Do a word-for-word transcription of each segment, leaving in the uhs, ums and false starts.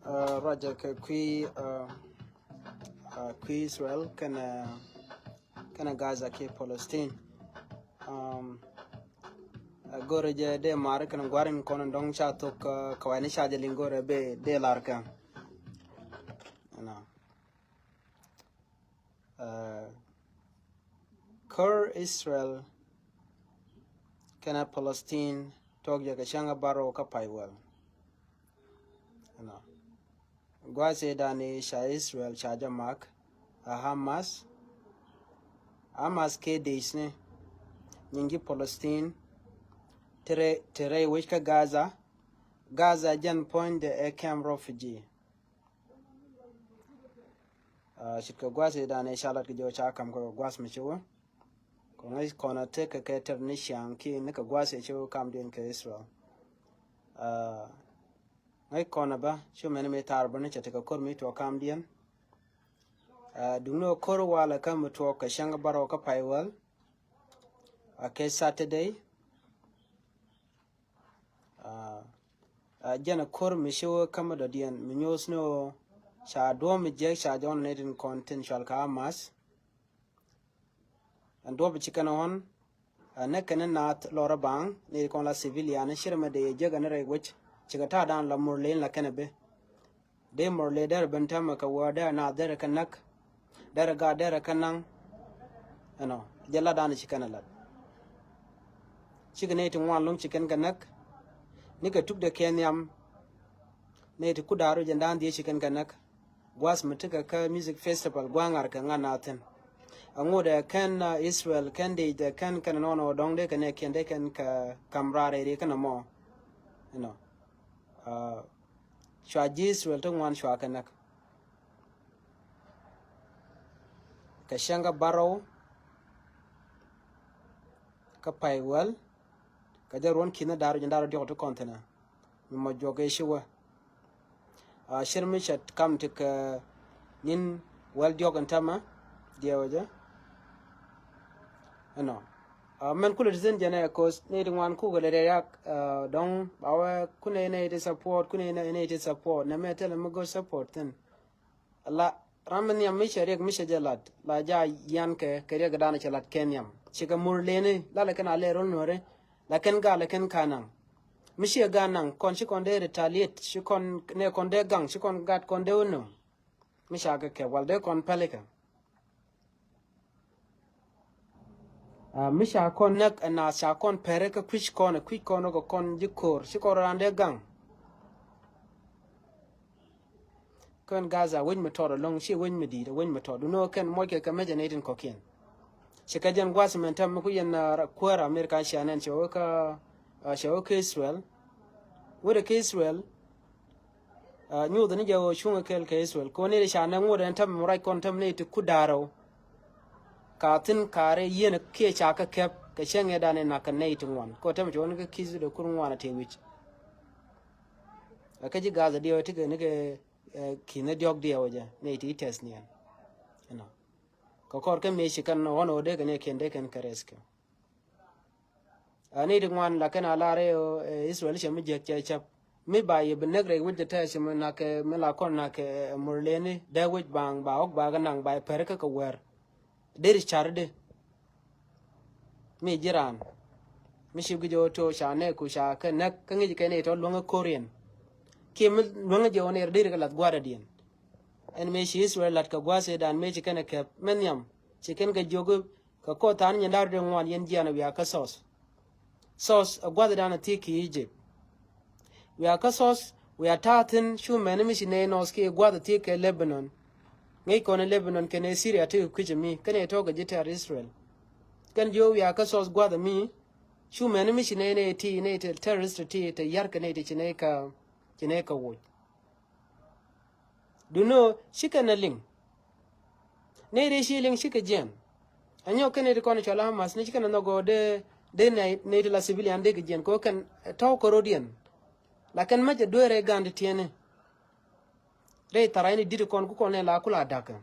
Ruacɛ kɛ kui̱, kui̱ Israel kɛnɛ, kɛnɛ Gaza kiɛ Palestine. Go̱rɛ jɛ dee mar kɛnɛ gua̱r in kɔn in dɔ̱ŋ ca thok kɛ wani ca jɛ liŋ go̱rɛ bɛ dee lar kɛ. Kör Israel kɛnɛ Palestine tuɔk jɛ kɛ cäŋ a bärɔw kä pay wäl. Gua̱a̱th ëë dan i̱ ca Israel ca jɛ mak a Hamas. Hamas kɛ dec ni nyin ji̱ Palestine. Te rɛy, te rɛy wec kä Gaza. Gaza jɛn puɔ̱nydɛ ɛ camp refugee. Ce̱tkɛ gua̱a̱th ëë dan i̱ ca lat kɛ jɛ ca kam kɛ gua̱a̱th mi ci wä. Kɛ ŋäc kɔn a tekɛ kɛ tɛr ni ciaŋ kiɛ ni kɛ gua̱a̱th ëë ci wä kamdiɛn kɛ Israel. Ŋäc kɔn a bä cu mɛn mi tar bä ni cɛ tekɛ kor mi tuɔɔk kamdiɛn. Duŋni ɔ kor walɛ kä mi tuɔɔk kɛ cäŋ bärɔw kä pay wäl. A kɛ Saturday. A jɛn a kor mi ci wä kä mi dɔ̱diɛn mi nyoth ni ɔ ca duɔ̱m mi jiɛk ca jɔn ni tin kɔn tin cual kä Hamas. Ɛn duɔ̱p ci kɛn ɣɔn. Ɛ nɛ kɛn naath lɔrä baŋ ni kɔn la civilian ni cirɛ mɛ dee jek ɛn rɛy wec. Cikɛ ta̱a̱ dan la murlen la kɛn ɛ bi. Dee murle derɛ ben tɛmɛ kɛ wä derɛ naath derɛ kɛ näk. Derɛ gaat derɛ kɛ naŋ. Ɛnɔ jɛ la dan ci kɛn ɛ lat. Cikɛ nɛy ti ŋuan lo̱ŋ ci kɛn kɛ näk. Ni kɛ tuk dee kɛ nhiam. Nɛy ti kut da̱a̱r rɔ jɛ dan dhiec ci kɛn kɛ näk. Gua̱th mi tekɛ kä music festival gua̱a̱ŋ ŋa̱r kɛ ŋa̱n a thi̱n. Aŋot ɛ kɛn Israel kɛn dec ɛ kɛn kɛn nɔnɔ dɔ̱ŋ dee kɛn ɛ kiɛn dee kɛn kɛ kam raar ɛ ri kɛn ɛmɔ. Inɔ cua ji̱ Israel ti ŋuan cua kɛ näk. Kɛ cäŋ kä bärɔw kä pay wäl kɛ jɛ ruɔ̱n ki̱n ni da̱r ji̱n da̱r diɔk ti kɔn thi̱n ɛ. Mi mɔ juɔk ëë ci wä. A cir mi cɛ kam ti kɛ ni̱n wäl diɔk in tämɛ diɛwä jɛ. Ɛnɔ a mɛn kulɛ ti thi̱n jɛn ɛ kos ni ti ŋuan kukɛ lɛ riak dɔ̱ŋ ba wɛ kunɛ nɛ ti support kunɛ nɛ ti support nɛ mɛ tɛlɛ mi go̱r support thi̱n. La ram mi nhiam mi cɛ riɛk mi cɛ jɛ lat la ja yian kɛ kɛ riɛk dan cɛ lat kɛ nhiam. Cikɛ mur leni la lɛ kɛn a lɛ rol nuɔri. La kɛn gal lɛ kɛn ka naŋ mi ciɛ gat naŋ kɔn ci kɔn dee retaliate ci kɔn nɛ kɔn dee gaŋ ci kɔn gat kɔn dee wä nöm. Mi ca kɛ kɛ wal dee kɔn pɛlikɛ. Mi ca kɔn näk ɛ naath ca kɔn pɛrɛ kä kui̱c kɔn ɛ kui̱c kɔn ɛ kɛ kɔn ji̱ ko̱r ci kɔn raan dee gaŋ. Kɛn Gaza wec mi tɔt ɛlɔ̱ŋ ci wec mi di̱i̱t ɛ wec mi tɔt dunɔ kɛn muɔckɛ kɛ mecɛ nɛy tin kɔ̱kiɛn. Ci kɛ jɛn gua̱th mɛn tɛm mi ku yɛn kuäär Amerika cia nɛn cɛ wä kä cɛ wä kä Israel. Wä kä Israel. Nyuuth ni jɛ ɣöö cuŋ kɛl kɛ Israel kɛ ɣöö ni ca nɛ ŋot ɛn täm ruac kɔn täm ni ti kut da̱rɛw. Ka thi̱n kaarɛ yieen kiɛ ca kä kɛp kɛ cäŋ ɛ dan ɛ nak kɛ nɛy ti ŋuan kɛ ɣöö täm cɛ wä ni kä ki̱th dee kur ŋuan a tëë wi̱c. Ɛ kä ji̱ Gaza diɛw ɛ tikɛ ni kɛ ki̱n ni diɔ̱k diɛw ɛ jɛ nɛy ti tɛth niɛn. Ɛnɔ kɛ kɔr kä mëë ci kɛn ɣɔn ɣöö dee kɛ ni kiɛn dee kɛn kɛ rɛth kɛ. Ni ti ŋuan la kɛn a lar i̱ Israel cɛ mi jiäk cɛ cäp mi ba yɛ bi näk rɛy wec jɛ tɛɛth cɛ mi nak mi la kɔn nak murleni dee wec baŋ ba ɣɔk ba kɛ naŋ ba yɛ pɛr kä kɛ wɛr. Deri car di mi ji̱ raan mi ci guic ɣöö to̱ ca nɛɛku ca kɛ näk kä ŋi̱c kɛ ni tɔ luäŋä ko̱riɛn. Kiɛ mi luäŋä jɛ ɣöö ni deri kɛ lath gua̱a̱r dadiɛn. Ɛn mëë ci Israel la̱t kɛ gua̱a̱th ëëdan mëë ci kɛn ɛ kɛp mi nhiam ci kɛn kɛ jiök i̱ kɛ koth tha̱a̱n nyin da̱r dee ŋuan yɛn jiɛɛn wiaa kä South. South ɛ gua̱thdan ɛ thiek kiɛ Egypt. Wiaa kä South wiaa ta̱a̱ thi̱n cu mɛni mi ci nɛy North kiɛ gua̱th ɛ thiek kɛ Lebanon. Ŋi̱i̱c kɔn ɛ Lebanon kɛnɛ Syria ti kui̱c ɛ mi kɛnɛ tɔ̱ kɛ ji̱ tɛr Israel. Kɛn jiök wiaa kä South gua̱th ɛ mi cu mɛni mi ci nɛy nɛy ti nɛy ti terrorist ti te ya̱r kɛ nɛy ti ci nɛy kä ci nɛy kä woc. Duno cikɛ nɛ liŋ. Nɛy ri ci liŋ cikɛ jiɛn. Anyɔk kɛn nɛy ti kɔn cɔl Hamas ni cikɛ nɛ nhɔk gɔɔ dee dee nɛy ti la civilian dee kɛ jiɛn kɛ ɣöö kɛn tɔ̱w kɛ rɔ̱diɛn. La kɛn mɛcɛ dueerɛ gan ti tiɛni. Rɛy tharay ni di̱t kɔn ku kɔn nɛ la kula da̱kä.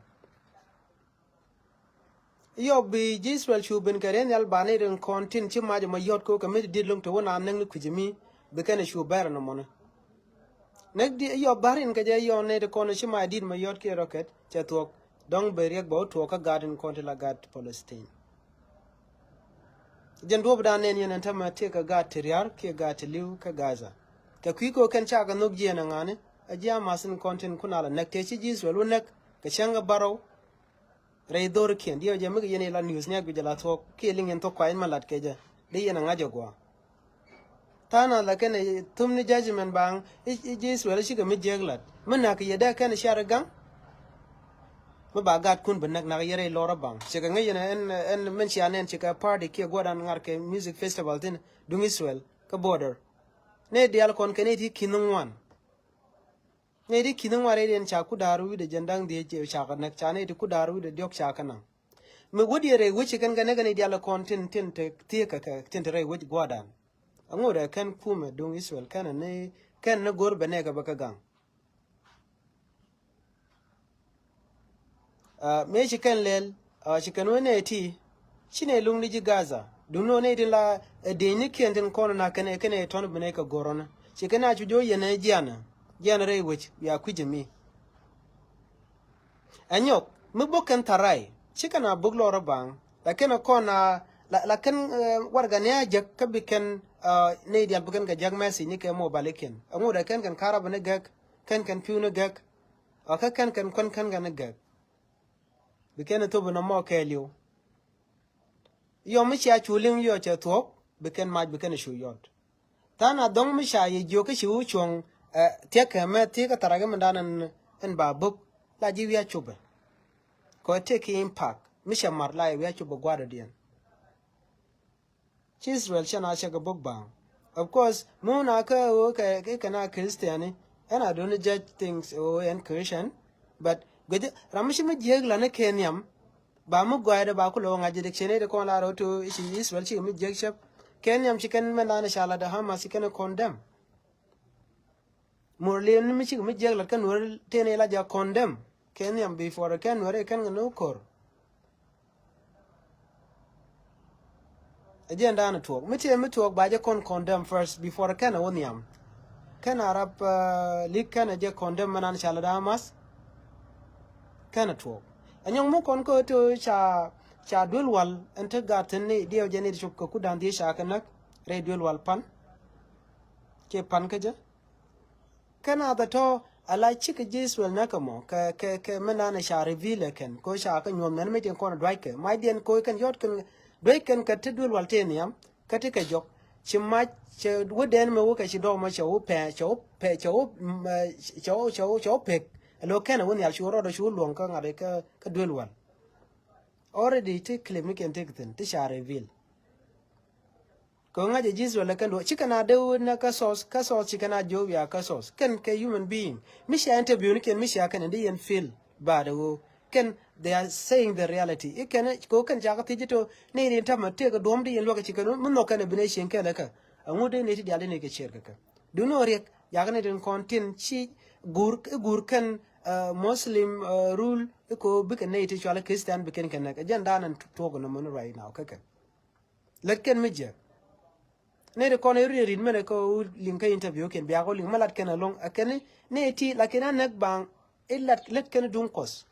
Yɔp bi ji̱ Israel cu ben kɛ riɛn nhial ba ni rin kɔn tin ci mac ɛmɔ yɔt kɛ kɛ mi ti di̱t loŋ te wä na näk ni kui̱c mi bi kɛn ɛ cu bɛr ɛn ɛmɔni. Näk di yɔ bär in kɛ jɛ yɔ nɛy ti kɔn ci ma dit ma yɔt kiɛ rocket cɛ thuɔk. Dɔ̱ŋ ben riɛk bɛ wä tuɔɔk kä gat in kɔn ti la gat Palestine. Jɛn duɔ̱ɔ̱pdan nɛn yɛn ɛn tämɛ tëëkɛ gaat ti ria̱r kiɛ gaat ti li̱w kä Gaza. Kɛ kui̱ kɛ ɣöö kɛn cakɛ nhök jiɛɛn ɛ ŋa̱ni ɛ ji̱ Hamas in kɔn tin kun a la näk tëë ci ji̱ Israel wä näk kɛ cäŋ ɛ bärɔw. Rɛy dhorikiɛn diɛw jɛ mi kɛ yɛn ila news ni a guic ala thuɔ̱k kiɛ liŋ yɛn thuɔ̱k kua in ma lat kɛ jɛ dee yɛn a ŋa̱c ɛ gua̱a̱. Tha̱a̱ŋ nath la kɛn ɛ thum ni judgment baŋ i̱ ji̱ Israel cikɛ mi jiäk lat mi nak yɛ dee kɛn ɛ ciar ɛ gaŋ. Mi ba gaatkun bi näk nak yɛ rɛy lɔr ɛ baŋ cikɛ ŋäc yɛn ɛn ɛn min cia nɛn cikɛ party kiɛ guɔdan ŋar kɛ music festival thin duŋ Israel kä border. Nɛy diaal kɔn kɛ nɛy ti ki̱n ŋuan. Nɛy ti ki̱n ŋuan rɛy diɛn ca ku da̱a̱r wi̱cdɛ jɛn da̱ŋ dhiec ca kɛ näk ca nɛy ti ku da̱a̱r wi̱cdɛ diɔ̱k ca kɛ naŋ. Mi wut yɛ rɛy wec ci kɛn kɛ näk kɛn i̱ diaal kɔn tin tin te thiek kɛ kɛ tin te rɛy wec gua̱a̱rdan. Aŋot ɛ kɛn kumɛ duŋ Israel kɛn ni kɛn ni go̱r bɛ nɛɛkɛ bɛ kɛ gaŋ. Mëë ci kɛn lɛl ci kɛn wee nɛy ti ci nɛy luŋ ni ji̱ Gaza duŋ ni wä nɛy tin la ɛ di̱eny ni kiɛn tin kɔn na kɛn ɛ kɛn ɛ tɔn bi nɛy kɛ go̱r ɔnɛ ci kɛn a cu jiɔ yɛn ɛ jianɛ jianɛ rɛy wec bia kui̱c ɛ mi. Ɛ nyɔk mi bok kɛn tharay ci kɛn a bok lɔr ɛ baŋ. Lakin ɛ kɔn a la kɛn warɛgani a jek kä bi kɛn nɛy dial bi kɛn kɛ jek message ni kɛ mobile ikiɛn. Ɛŋu dɛ kɛn kɛn karabä ni gɛk kɛn kɛn pi̱w ni gɛk. Ɔ kä kɛn kɛn kuɛn kɛn kɛn ni gɛk. Bi kɛn ɛ thop in ɔmɔ kɛɛliw. Yɔ mi cia cu liŋ yɔ cɛ thuɔ̱k bi kɛn mac bi kɛn cu yɔt. Tha̱a̱ŋ a dhɔ̱ŋ mi ca yɛ jiök kä ci wä cuɔ̱ŋ thiäk kɛ mɛ thiek kä tharak i̱ mindan in ba buk la ji̱ wi̱i̱ a cupɛ. Kɔ tëk impact mi cɛ mar la yɛ wi̱i̱ a cupɛ gua̱a̱r dɔ̱diɛn. Ci Israel cɛ na cɛ kɛ buk ba̱a̱ŋ. Of course mi wun a kä ɣöö kɛ kɛ na Christian i̱ ɛn a don't judge things ɣöö ɛn Christian. But guic ram mi ci mi jiääk la ni kɛ nhiam. Ba mi gɔaydɛ ba ku lo̱o̱ ŋa̱c jɛ dek cɛ ni de kɔn la rɔ to ci Israel ci mi jiäk cäp. Kɛ nhiam ci kɛn mɛn la ni ca la de Hamas ci kɛn condemn. Mor liɛm ni mi ci mi jiäk la kɛn wär tëë ni la jɛ condemn. Kɛ nhiam before kɛn wär kɛn kɛ ni kor. Ɛ jɛn da̱a̱n tuɔɔk mi tiɛɛ mi tuɔɔk ba jɛ kɔn condemn first before kɛn a wä nhiam. Kɛn a rap lik kɛn a jɛ condemn mɛ nan ca lɛ da̱a̱n math. Kɛn a tuɔɔk ɛ nyɔŋ mi kɔn kä ti ca ca duel wal ɛn ti gat thin ni diɛw jɛ ni ti cop kɛ ku da̱a̱n dhiec ca kɛ näk rɛy duel wal pan. Kiɛ pan kä jɛ. Kɛn a dhɛ tɔ a la cikɛ ji̱ Israel näk kɛ mɔ kɛ kɛ kɛ mi nan ca reveal ɛ kɛn ko ca kɛ nyuɔ̱th mɛn mi tin kɔn duackɛ mac diɛn ko kɛn yɔt kɛn duac kɛn kɛ ti duel wal ti nhiam kɛ ti kɛ jɔk. Ci mac cɛ wä dɛn mɛ wä kɛ ci dɔmɔ cɛ wä pɛ cɛ wä pɛ cɛ wä cɛ wä cɛ wä cɛ wä pek. Ɛ lo kɛn ɛ wä nhial cu rɔɔdɔ cu luɔ̱ŋ kä ŋa̱t kä kä duel wal. Already ti clip ni kɛn ti kɛ thin ti ca reveal. Kɛ ŋa̱c ɛ ji̱ Israel ɛ kɛn duɔ̱ɔ̱r ci kɛn a dee wä nɛ kä source kä source ci kɛn a jiök ya kä source kɛn kɛ human being. Mi cia interview ni kɛn mi cia kɛn in di yɛn feel bad ɛ ɣöö kɛn they are saying the reality. I̱ kɛn kɛ ɣöö kɛn ca kä thiec ito ni rin tamɛ tëëk ɛ duɔ̱ɔ̱m di yɛn luäk ɛ ci kɛn mi nhɔk kɛn ɛ bi nɛ cieŋ kɛn ɛ kɛ. Ɛŋu dee ni ti dial di ni kɛ ciɛɛr kɛ kɛ duŋni ɣöö riɛk. Yakɛ ni tin kɔn tin ci guur i̱ guur kɛn Muslim rule i̱ kɛ ɣöö bikɛ nɛy ti cual i̱ Christian bi kɛn kɛ nɛk ɛ jɛn da̱a̱n ɛn tuɔɔk nɔmɔ ni right now kä kɛn. Lät kɛn mi jiɛk. Nɛy ti kɔn i̱ riet rit mɛn ɛ kä liŋ kä interview kɛn biak ɣä liŋ mɛ lat kɛn ɛlɔ̱ŋ ɛ kɛn ni ti lakin a näk baŋ i̱ lat lät kɛn duŋ kuɔth.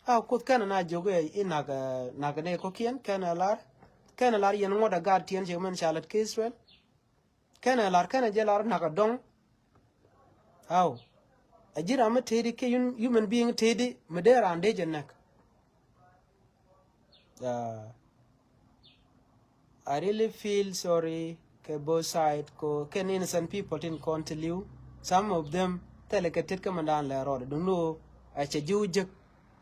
A kuoth kɛn na jiök i̱ nak nak nɛy kɔ̱kiɛn kɛn ɛ lar kɛn ɛ lar yɛn ŋuɔ̱t ɛ gaat tiɛn cɛ mɛn ca lät kä Israel. Kɛn ɛ lar kɛn ɛ jɛ lar nak ɛ dɔŋ. Aw ɛ ji̱ ram mi tëëdi kiɛ human being tëëdi mi dee raan dee jɛ näk. I really feel sorry kɛ both side ko kɛn innocent people tin kɔn ti li̱w. Some of them thilɛ kɛ tet kä mɛn daan lɛ rɔɔdɛ duŋni ɣöö a cɛ ji̱ wä jek.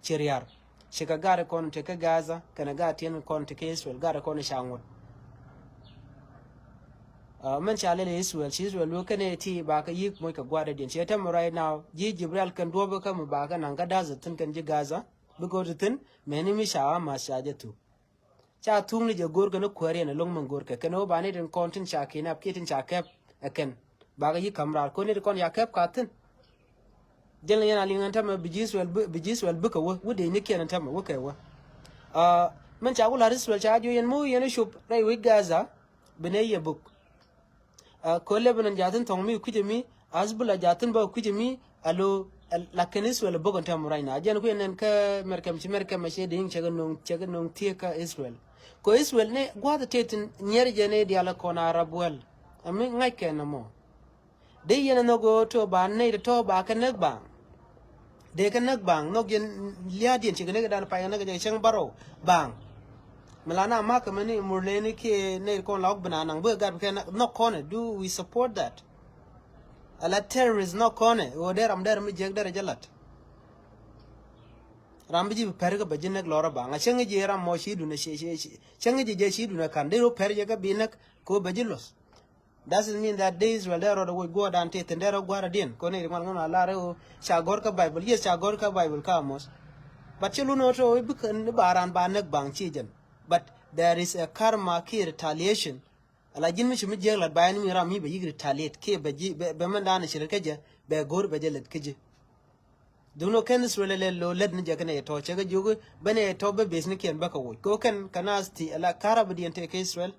Ci riar ci kɛ gat kɔn ti kä Gaza kɛnɛ gat tiɛn kɔn ti kä Israel gat kɔn ca ŋuɔ̱t. Mɛn ca lɛl Israel ci Israel luek kɛnɛ ti ba kɛ yik moc kɛ gua̱dɛ diɛn ci tɛmɛ right now ji̱ Jibril kɛn duɔ̱p kä mi ba kɛ naŋ kä Gaza thin kɛn ji̱ Gaza bi go̱r ti thin mɛni mi ca Hamas ca jɛ thuk. Ca thuk ni jɛ go̱r kɛn kuäär yɛn ɛlɔ̱ŋ mɛn go̱r kɛ kɛn ɣöö ba ni tin kɔn tin ca kinap kiɛ tin ca kɛp ɛ kɛn. Bakɛ yi̱ ka̱m raar ko̱n ni tin kɔn ya kɛp ka thi̱n. Jɛn yɛn a liŋ ɛn tämɛ bi ji̱ Israel bi ji̱ Israel bikɛ wä wä dee ni kiɛn ɛn tämɛ wä kɛ wä. Mɛn ca ku la̱r Israel ca jiɔ yɛn mi wä yɛn cop rɛy wec Gaza. Bi nɛ yɛ buk. Ko̱ Lebanon ja̱thin thɔŋ mi kui̱cɛ mi Hezbollah jathin ba kui̱c mi alo, lakin Israel bok in tɛm right now. Jɛn kui̱ nɛn kä Mɛrkɛm ci Mɛrkɛm a ci di̱i̱ŋ cɛ kɛ no̱ŋ, cɛ kɛ no̱ŋ thiek kä Israel. Ko Israel ni gua̱th tëë tin nyiɛr jɛ ni dial kɔn Arab world. Ami ŋa̱c kɛn nɔmɔ. Dee yɛn a nhɔk ɣöö tɔ ba nɛy tɔ̱ ba kɛ näk baŋ. Dee kɛ näk baŋ nhɔk yɛn lia̱a̱diɛn ci kɛ näk dan pay kɛ näk jɛ cäŋ bärɔw baŋ. Mi la na ma̱k kɛ mɛni mur nɛni kiɛ nɛy kɔn la wä bi na naŋ bi kɛ gat bi kɛ nhɔk kɔnɛ. Do we support that? Ala terrorist nhɔk kɔnɛ ɣöö dee ram dee ram mi jiäk dee rɛ jɛ la̱t. Ram bi ji̱ bi pɛr kɛ bɛ ji̱ näk lɔrä baŋ a cäŋ ji̱ ram mɔ ci dun a ci, ci, ci, cäŋ ji̱ jɛ ci dun a ka̱n dee rɔ pɛr jɛ kɛ bi näk kɛ ɣöö bɛ ji̱ luɔ̱th. Doesn't mean that dee Israel dee rɔɔdɛ woc guɔ̱ɔ̱rdan tëë thi̱n dee rɔ gua̱a̱r adiɛn. Kɔn i̱ ri ŋuan ŋuan a lar i̱ ɣöö ca gɔ̱r kä Bible. Yes, ca gɔ̱r kä Bible kä Amos. But ci lun ɣöö tɔ i̱ bikɛ ni ba raan ba näk baŋ ci jɛn. But there is a karma kiɛ retaliation. Ala ji̱n mi ci mi jiäk lat ba ɛn mi ram mi bɛ yik retaliate kiɛ bɛ ji̱ bɛ, bɛ mɛn dan ci ret kä jɛ bɛ go̱r bɛ jɛ lät kä ji̱. Duno kɛn Israel lɛ lo lät ni jɛ kɛn ɛ tɔ cɛ kɛ jiök bɛ ni ɛ tɔ bɛ bes ni kiɛn bä kɛ woc. Kɛ kɛn kɛ naath ti ala karab diɛn tëë kɛ Israel.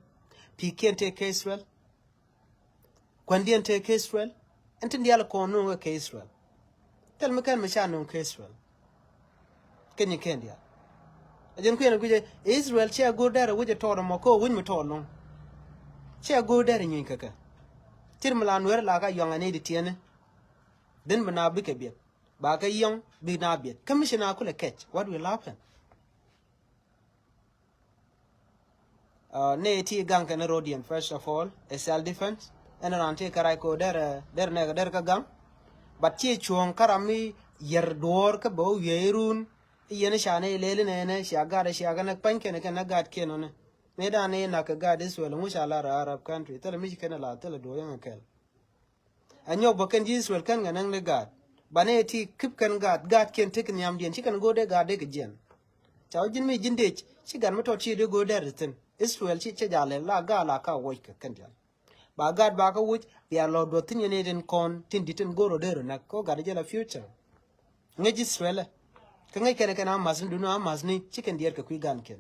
Pi̱i̱kiɛn tëë kɛ Israel. Kuändiɛn tëë kä Israel. Ɛn tin diaal kɔn no̱o̱ŋ kä Israel. Thil mi kɛn mi ca no̱o̱ŋ kä Israel. Kɛn nyi kɛn diaal. A jɛn kuiɛn a guic ɛ Israel cɛ go̱o̱r dɛr a wi̱c a tɔɔr ɛmɔ kä wi̱c mi tɔɔr lo̱ŋ. Cɛ go̱o̱r dɛr a nyuny kä kɛ. Cir mi la nueer la ka yuaŋ a nɛy di tiɛni. Dhin bi na bikɛ biɛt. Ba kɛ yɔ̱ŋ bi na biɛt. Kä mi ci na kulɛ kɛc. What will happen? Nɛ ti gaŋ kɛn rodiɛn, first of all, ɛ self defense. Ɛn ran ti kɛ ray ko der, der nɛ der kä gaŋ. But ci cuɔ̱ŋ kä ram mi yɛr duɔ̱ɔ̱r kä bɛ wä wiee run. Yɛn ca nɛ lel nɛ nɛ cia gat cia kɛn pany kɛn kɛn gat kiɛn nɛ. Mëë dan ni nak kɛ gat Israel ŋu ca lar Arab country thilɛ mi ci kɛn la thilɛ duɔ̱ɔ̱r yɛn kɛl. Ɛ nyɔk bä kɛn ji̱ Israel kɛn ŋɛ näŋ ni gaat. Banɛ ti kip kɛn gaat, gaat kiɛn tek nhiamdiɛn ci kɛn go̱o̱r dee gaat dee kɛ jiɛn. Ca wä ji̱n mi ji̱n dec ci gat mi tɔt ci dee go̱o̱r dee ri thi̱n. Israel ci cɛ jalɛ la gaat la ka woc kɛ kɛn dial. Ba gaat ba kä woc bia lɔ duɔth thi̱n yɛn itin kɔn tin di̱t tin go̱o̱r rɔ dee rɔ näk kɛ wä gat jɛ la future. Ŋäc Israel ɛ kä ŋäc kɛn kɛn Hamas ni duni Hamas ni ci kɛn diɛɛr kɛ kui̱ gan kɛn.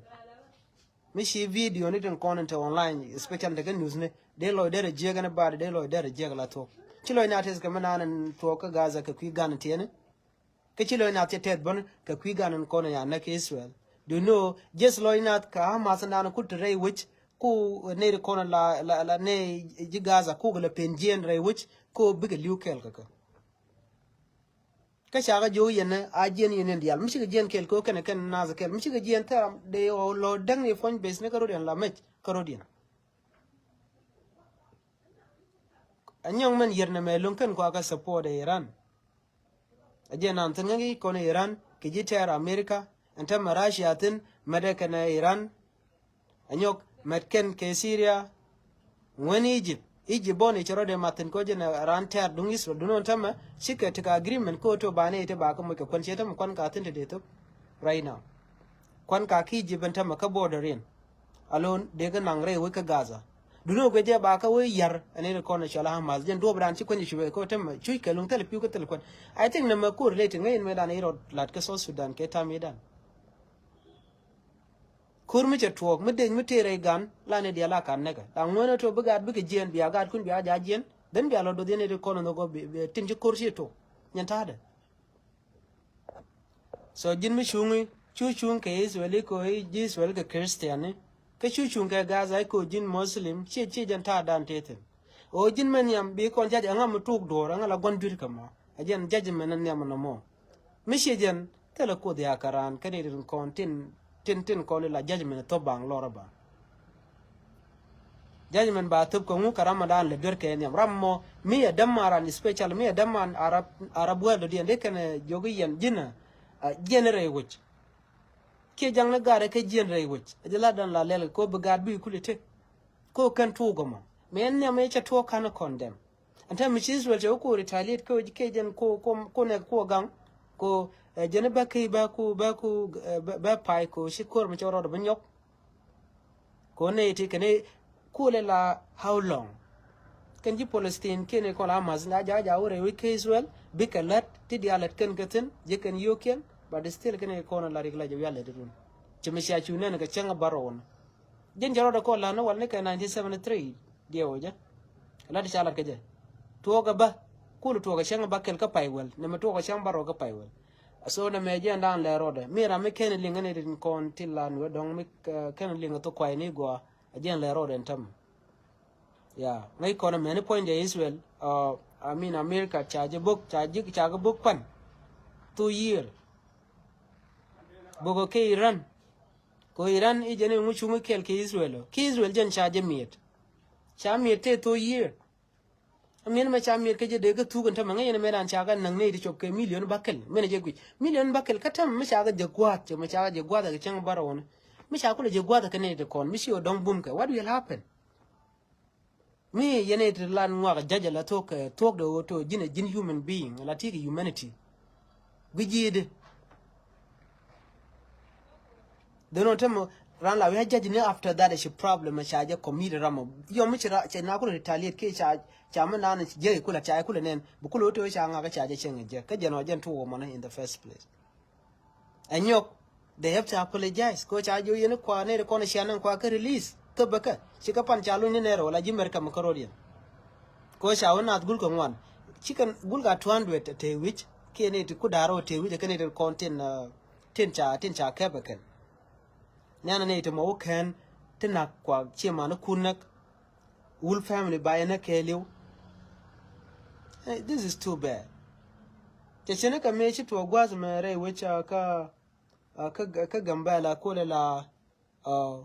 Mi ci video ni tin kɔn in te online, especially te kä news ni, dee lɔc derɛ jiɛk ɛn bad, dee lɔc derɛ jiɛk la thuɔk. Ci lɔc na tɛth kɛ mi naan in thuɔk kä Gaza kɛ kui̱ gan tiɛni. Kä ci lɔc na thiɛ tɛth bän kɛ kui̱ gan in kɔn in ya näk Israel. Do you know, just lɔc na kɛ Hamas in naan kut te rɛy wec ku nɛy ri kɔn la, la, la nɛy ji̱ Gaza ku kɛ la pen jiɛn rɛy wec ku bikɛ li̱w kɛɛl kɛ kɛ. Kä ca kɛ jiök yɛn a jiɛn yɛn in diaal mi cikɛ jiɛn kɛl kɛ kɛn kɛn naath kɛl mi cikɛ jiɛn thɛram dee ɣɔw lɔ däŋ ni puɔ̱ny beth ni kä rodiɛn la mec kä rodiɛn. A nyɔŋ mɛn yɛr nɛ mɛ lo̱ŋ kɛn kua kɛ support ɛ Iran. A jiɛn naath thi̱n ŋäŋ i̱ kɔn Iran kɛ ji̱ tɛɛr America ɛn täämɛ Russia thi̱n mɛt ɛ kɛn ɛ Iran. Anyɔk mɛt kɛn kɛ Syria. Ŋuɛn Egypt. Egypt bɔni cɛ rɔdɛ mathin kɔ jɛn ran tɛr duŋ Israel. Dunɔ tämɛ cikɛ tekɛ agreement kɛ oto banɛ ite ba kɛ moc kɛ kuan cɛ tämɛ kuan ka thin te de thop. Right now kuan ka ki Egypt ɛn tämɛ kä border in. Alone de kɛ naŋ rɛy wec kä Gaza. Dunɔ guɛ jɛ ba kɛ wec yar ɛn in kɔn cɔl Hamas jɛn duɔp ran ci kuan ci cubɛ kɛ oto tämɛ cuc kɛ luŋ thil piu kɛ thil kuan. I think nɛ mɛ kur related ŋäc in mɛ dan irɔ lat kɛ South Sudan kɛ tam idan. Ko̱r mi cɛ tuɔɔk mi dec mi tëë rɛy gan la ni diaal a kan nɛkɛ la ŋuɛn ɛ tuɔɔk bi gaat bikɛ jiɛn bia gaat kun bia ja̱ jiɛn. Then bia lɔ doth yɛn ɛ ti kɔn in dhok bi, bi, tin ci ko̱r ci tuɔɔk nyɛn ta̱a̱dɛ. So ji̱n mi cuŋi cu cuŋ kɛ Israel i̱ ko̱ ji̱ Israel kɛ Christian i̱ kä cu cuŋ kɛ Gaza i̱ ko̱ ji̱n Muslim ci ci jɛn ta̱a̱dan tëë thi̱n. Ɣöö ji̱n mɛ nhiam bi kɔn ja̱c ɛŋa mi tuk duɔ̱ɔ̱r ɛŋa la gua̱n dui̱t kɛ mɔ. Ɛ jɛn ja̱c mɛn ɛ nhiam ɛnɔ mɔ. Mi ciɛ jɛn thilɛ Kuoth ya kɛ raan kä ni rin kɔn tin tin tin kɔn ila judgment thop baŋ lɔrä baŋ. Judgment ba thop kɛ ŋu kɛ ram mɛ daan lɛ duer kɛ nhiam ram mɔ mi ɛ däm man ran special mi ɛ däm man Arab, Arab world diɛn dee kɛn ɛ jiök i̱ yɛn ji̱n ɛ jiɛn rɛy wec. Kiɛ jaŋ ni gat ɛ kɛ jiɛn rɛy wec ɛ jɛ la dan la lɛl kɛ ko bi gat bi kuli tek. Ko kɛn tuuk ɛmɔ mɛ ɛn nhiam ɛ cɛ tuɔɔk ka̱n ɛ condemn. Ɛn täämɛ ci Israel cɛ wä ku retaliate ko kɛ jɛn ko ko ko nɛ ko gaŋ ko ɛ jɛn bä ki bä ku bä ku ɛ bä pay ko ci ko̱r mi cɛ rɔɔd bä nyɔk. Ko nɛ ti kɛn ku lɛ la how long? Kɛn ji̱ Palestine kɛn kɔn la Hamas la ja̱ ja̱ wä rɛy wec kä Israel bikɛ lät ti diaal lät kɛn kä thi̱n ji̱ kɛn yio̱kiɛn but still kɛn kɔn la rik la jɛ wial lät run. Ci mi cia cu nɛn kɛ cäŋ a bärɔw ni. Ji̱n cɛ rɔɔdɛ kɔn la̱t ni wal ni kɛ nineteen seventy three diɛw jɛ. Lat ca lat kɛ jɛ tuɔɔkɛ bä. Kul tuɔk ɛ cäŋ bäkɛl kä pay wäl, nɛmɛ tuɔk ɛ cäŋ bärɔw kä pay wäl. So nɛmɛ jɛn dan lɛ rɔɔdɛ. Mi ram mi kɛn liŋ ni rin kɔn ti lan wee dɔŋ mi, eh, kɛn liŋ thok kuay ni gua. A jɛn lɛ rɔɔdɛ ɛn tämɛ. Ya, ŋäc kɔn mɛni puɔ̱nydɛ Israel, uh, I mean America, ca jɛ bok, ca jik, ca jɛ bok pan. Two year. Bok kɛ Iran. Kɛ Iran i̱ jɛn i̱ ŋu cuŋ i̱ kɛl kɛ Israel ɔ. Kɛ Israel jɛn ca jɛ miɛt. Ca miɛt tëë two year. Miɛn mɛ ca miɛt kä jɛ dee kä thuk ɛn tämɛ ŋäc yɛn mɛ dan ca kɛ naŋ nɛy ti cop kɛ million bäkɛl. Mɛn jɛ guic. Million bäkɛl kä tämɛ mi ca kɛ jɛ gua̱a̱th, cɛ mɛ ca kɛ jɛ gua̱a̱th kɛ cäŋ bärɔw ni. Mi ca kulɛ jɛ gua̱a̱th kɛ nɛy ti kɔn. Mi ci ɔ dɔŋ bum kɛ. What will happen? Mi yɛn ɛ ti lan ŋuak judge la thok, eh, thok de ɣöö to ji̱n ɛ ji̱n human being, la ti kɛ humanity. Bi ji̱ di. Dee nɔ tɛmɛ ran la wi̱i̱ a judge ni after that ɛ ci problem ɛ ca jɛ commit ram ɔ. Yɔ mi ci ra, cɛ na kulɛ retaliate kiɛ ca, ca mi naan jɛ kulɛ, ca kulɛ nɛn. Bi kulɛ ɣöö to ca ŋak ca jɛ cɛŋ jɛ. Kä jɛ nɔ jɛn tuɔk ɔ mɔnɛ in the first place. Ɛ nyɔk, they have to apologize. Ko ca jiök yɛn kua nɛy ti kɔn cia naŋ kua kä release. Kä bäkä, ci kä pan ca luny ni nɛr wala ji̱ Mɛrkɛ mi kä ro̱d yɛn. Ko ca wä naath gul kä ŋuan. Ci kɛn gul ka two hundred te wi̱c, kiɛ nɛy ti ku da̱r wä te wi̱c, kɛ nɛy ti kɔn tin, uh, tin ca, tin ca kɛp ɛ kɛn. Nɛn nɛy ti mɔ wä kɛn, ti nak kua cie man kun näk. Wul family ba yɛn ɛ kɛɛliw. Hey, this is too bad. Cɛ cɛn kä mëë ci tuɔɔk gua̱th mɛ rɛy wec, ah, kä, ah, kä, kä Gambɛla kolɛ la, ah,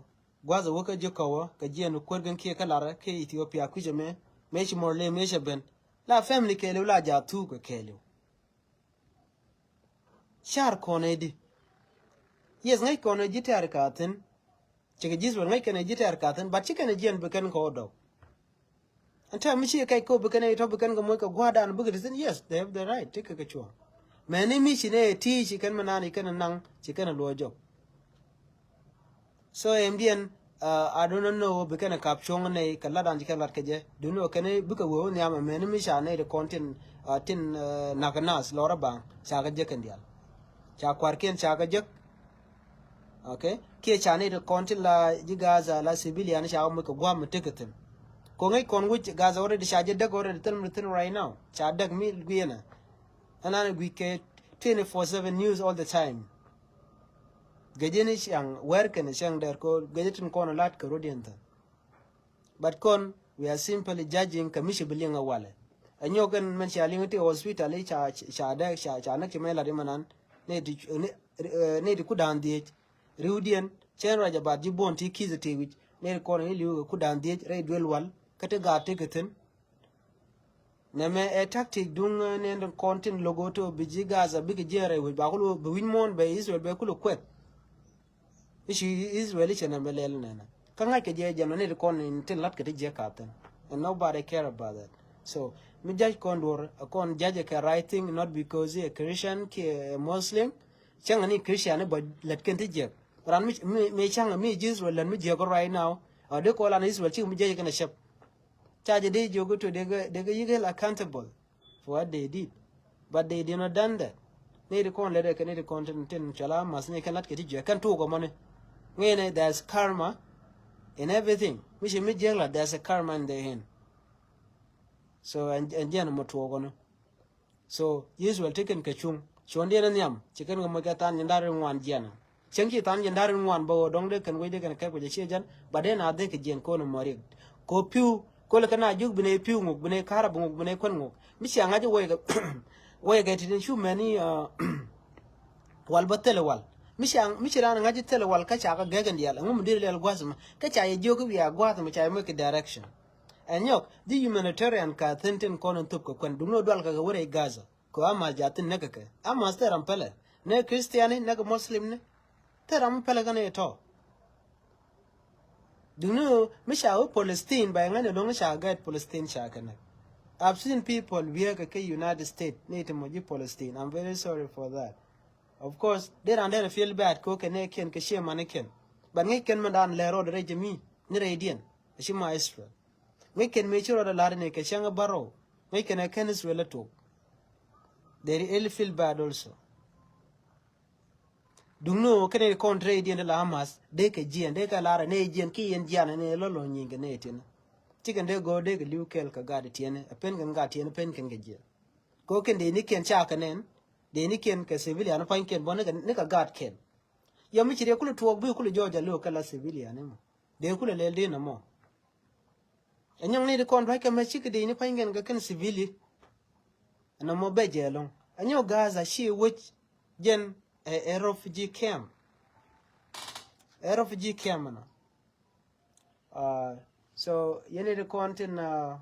gua̱th wä kä ji̱ kɔwä kä jiɛn kuäär gɛn kiɛ kä larä kiɛ Ethiopia kui̱cɛ mɛ, mëë ci mɔr lɛ mëë cɛ ben. La family kɛɛliw la ja̱ thuk kɛ kɛɛliw. Car kɔn ɛ di. Yes, ŋäc kɔn ɛ ji̱ tɛ̈r ka thi̱n. Cikɛ ji̱ Israel ŋäc kɛn ɛ ji̱ tɛ̈r ka thi̱n, but ci kɛn ɛ jiɛn bi kɛn kɛ wä dɔk. Ɛn tɛm mi ci kɛc kɛ wä bi kɛn ɛ tɔ̱ bi kɛn kɛ moc kɛ gua̱a̱dan bikɛ ti thi̱n, yes, they have the right, ti kɛ kɛ cuɔ̱ɔ̱ŋ. Mɛni mi ci nɛ ɛ ti ci kɛn mi naan ci kɛn ɛ naŋ, ci kɛn ɛ luɔ̱c jɔk. So ɛmdiɛn, uh, I don't know, bi kɛn ɛ kap cuɔ̱ŋ nɛy kɛ lat an ci kɛn lat kɛ jɛ. Duŋni ɔ kɛn bikɛ wee wä nhiam ɛmɛni mi ca nɛy ti kɔn tin, uh, tin, uh, nak nas lɔrä baŋ ca kɛ jek kɛn diaal. Ca kuarkiɛn ca kɛ jek. Okay. Kiɛ ca nɛy ti kɔn tin la ji̱ Gaza la civilian ca kɛ moc kɛ guam mi tek kɛ thi̱n. Kɔ ŋäc kɔn wi̱c Gaza already ca jɛ däk already thil mi thi̱n right now. Ca däk mi guiɛnɛ. Ɛn an guic kɛ twenty four seven news all the time. Gɛcä ni ciaŋ wɛr kɛn ciaŋ dɛr ko gɛcä tin kɔn lat kɛ rodiɛn thä. But kɔn, we are simply judging kɛ mi ci bi liŋ a walɛ. Ɛ nyɔk kɛn mɛn cia liŋ ti hospital i̱ ca, ca dɛ, ca, ca näk ci mɛ lat imanan. Nɛ ti, nɛ ti ku da̱a̱n dhiec. Riwdiɛn, cɛn ruac a bat ji̱ buɔ̱n ti ki̱th ti wi̱c. Nɛ ti kɔn i̱ li̱w kɛ ku da̱a̱n dhiec, rɛy duel wal, kä ti gaat ti kɛ thi̱n. Nɛmɛ ɛ tactic duŋ, eh, nɛn kɔn tin logo to bi ji̱ Gaza bikɛ jiɛn rɛy wec ba kul bi wi̱ny muɔ̱ɔ̱n bɛ Israel bɛ kul kuɛth. I̱ ci Israel i̱ cɛ nɛmɛ lɛl nɛnɛ. Kä ŋa̱ckɛ jɛ jɛn nɛn kɔn in tin latkɛ ti jiɛ kapthin. And nobody care about that. So mi judge kɔn duɔr, kɔn judge kɛ right thing, not because i̱ ɛ Christian kiɛ ɛ Muslim. Cäŋ ni Christian i̱ bä lät kɛn ti jiɛk. Ran mi, mi, mi cäŋ mi ji̱ Israel lät mi jiɛk right now. A dee kɔn lan Israel cik mi judge kɛn a cɛp. Ca jɛ dee jiök i̱ to dee kɛ, dee kɛ yik hel accountable for what they did. But they did not done that. Ni di kɔn lɛ dee kɛ ni di kɔn tin, tin cɔl a mas ni kɛn lat kɛ ti jiɛ kɛn tuk ɔmɔni. Ŋi̱i̱ni there's karma in everything. Mi ci mi jiäk la there's a karma in the end. So ɛn, ɛn jiɛn mɔ tuɔk ɔni. So Israel ti kɛn kɛ cuŋ cuɔ̱ndiɛn ni nhiam ci kɛn kɛ moc kɛ than jiɛn da̱r in ŋuan jiɛn. Cäŋ ci than jiɛn da̱r in ŋuan bä ɣöö dɔ̱ŋ dee kɛn wec dee kɛn kɛp kɛ jɛ ciɛ jɛn. But dee na dhek kɛ jiɛn ko̱n in mɔriɛk. Kɛ ɣöö pi̱w ko̱lɛ kɛ na juk bi nɛ pi̱w ŋuk bi nɛ ka̱r bi ŋuk bi nɛ kuän ŋuk. Mi cia ŋa̱c wec kɛ wec kɛ ti̱ti̱ cu mɛni, uh, wal bä thilɛ wal. Mi cia, mi ci raan ŋa̱c thilɛ wal kä ca kɛ gɛk in diaal ɛŋu mi dee lɛl gua̱th mɛ kä ca yɛ jiök i̱ wiaa gua̱th mɛ ca yɛ moc kɛ direction. Ɛn nyɔk, di humanitarian ka thi̱n tin kɔn in thop kɛ kuɛn duŋni ɣöö dual kɛ kɛ wä rɛy Gaza. Kɛ Hamas ja thi̱n näk kɛ kɛ. Hamas thil ram pälɛ. Näk Christian ni, näk Muslim ni. Thil ram pälɛ kɛn i̱ tɔ. Duŋni ɣöö mi ca wä Palestine ba iŋäni do̱ŋ ca gɛt Palestine ca kɛ näk. I've seen people wiee kɛ kɛ United States ni ti mɔ ji̱ Palestine. I'm very sorry for that. Of course dee ran derɛ feel bad kɛ wä kɛ nɛɛkiɛn kɛ ciɛ manikiɛn. But ŋäc kɛn mɛn daan lɛ rɔɔdɛ rɛy jɛ mi ni rɛydiɛn. Ɛ ci ma Israel. Ŋäc kɛn mëë ci rɔɔdɛ la̱r ni kɛ cäŋ ɛ bärɔw. Ŋäc kɛn ɛ kɛn Israel ɛ tok. They really feel bad also. Duŋni ɣöö kɛn ɛ kɔn trɛydiɛn ti la Hamas dee kɛ jiɛn dee kɛ la̱r ɛ nɛy jiɛn kiɛ yɛn jian ɛ nɛy lɔ̱l lɔ̱ nyieny kɛ nɛy tiɛn. Ci kɛn dee gɔ̱r dee kɛ li̱w kɛɛl kɛ gat tiɛn ɛ pen kɛn gat tiɛn ɛ pen kɛn kɛ jiɛn. Kɛ ɣöö kɛn dee ni kiɛn ca kɛ nɛn, dee ni kiɛn kɛ civilian pa̱ny kiɛn bä ni kɛ, ni kɛ gaat kiɛn. Yɛ mi ci dee kulɛ tuɔɔk bi kulɛ jɔɔc a lo̱o̱k kɛ la civilian ni mɔ. Dee kulɛ lɛl dee nɔmɔ. Ɛ nyɔŋ ni di kɔn dua̱c kɛ mɛ cikɛ dee ni pa̱ny kiɛn kɛ kɛn civili. Ɛn nɔmɔ bɛ jɛ ɛlɔ̱ŋ. Ɛ nyɔk Gaza ci wec jɛn ɛ, ɛ refugee camp. Ɛ refugee camp ɛnɔ. Ah, so yɛn it kɔn tin, ah,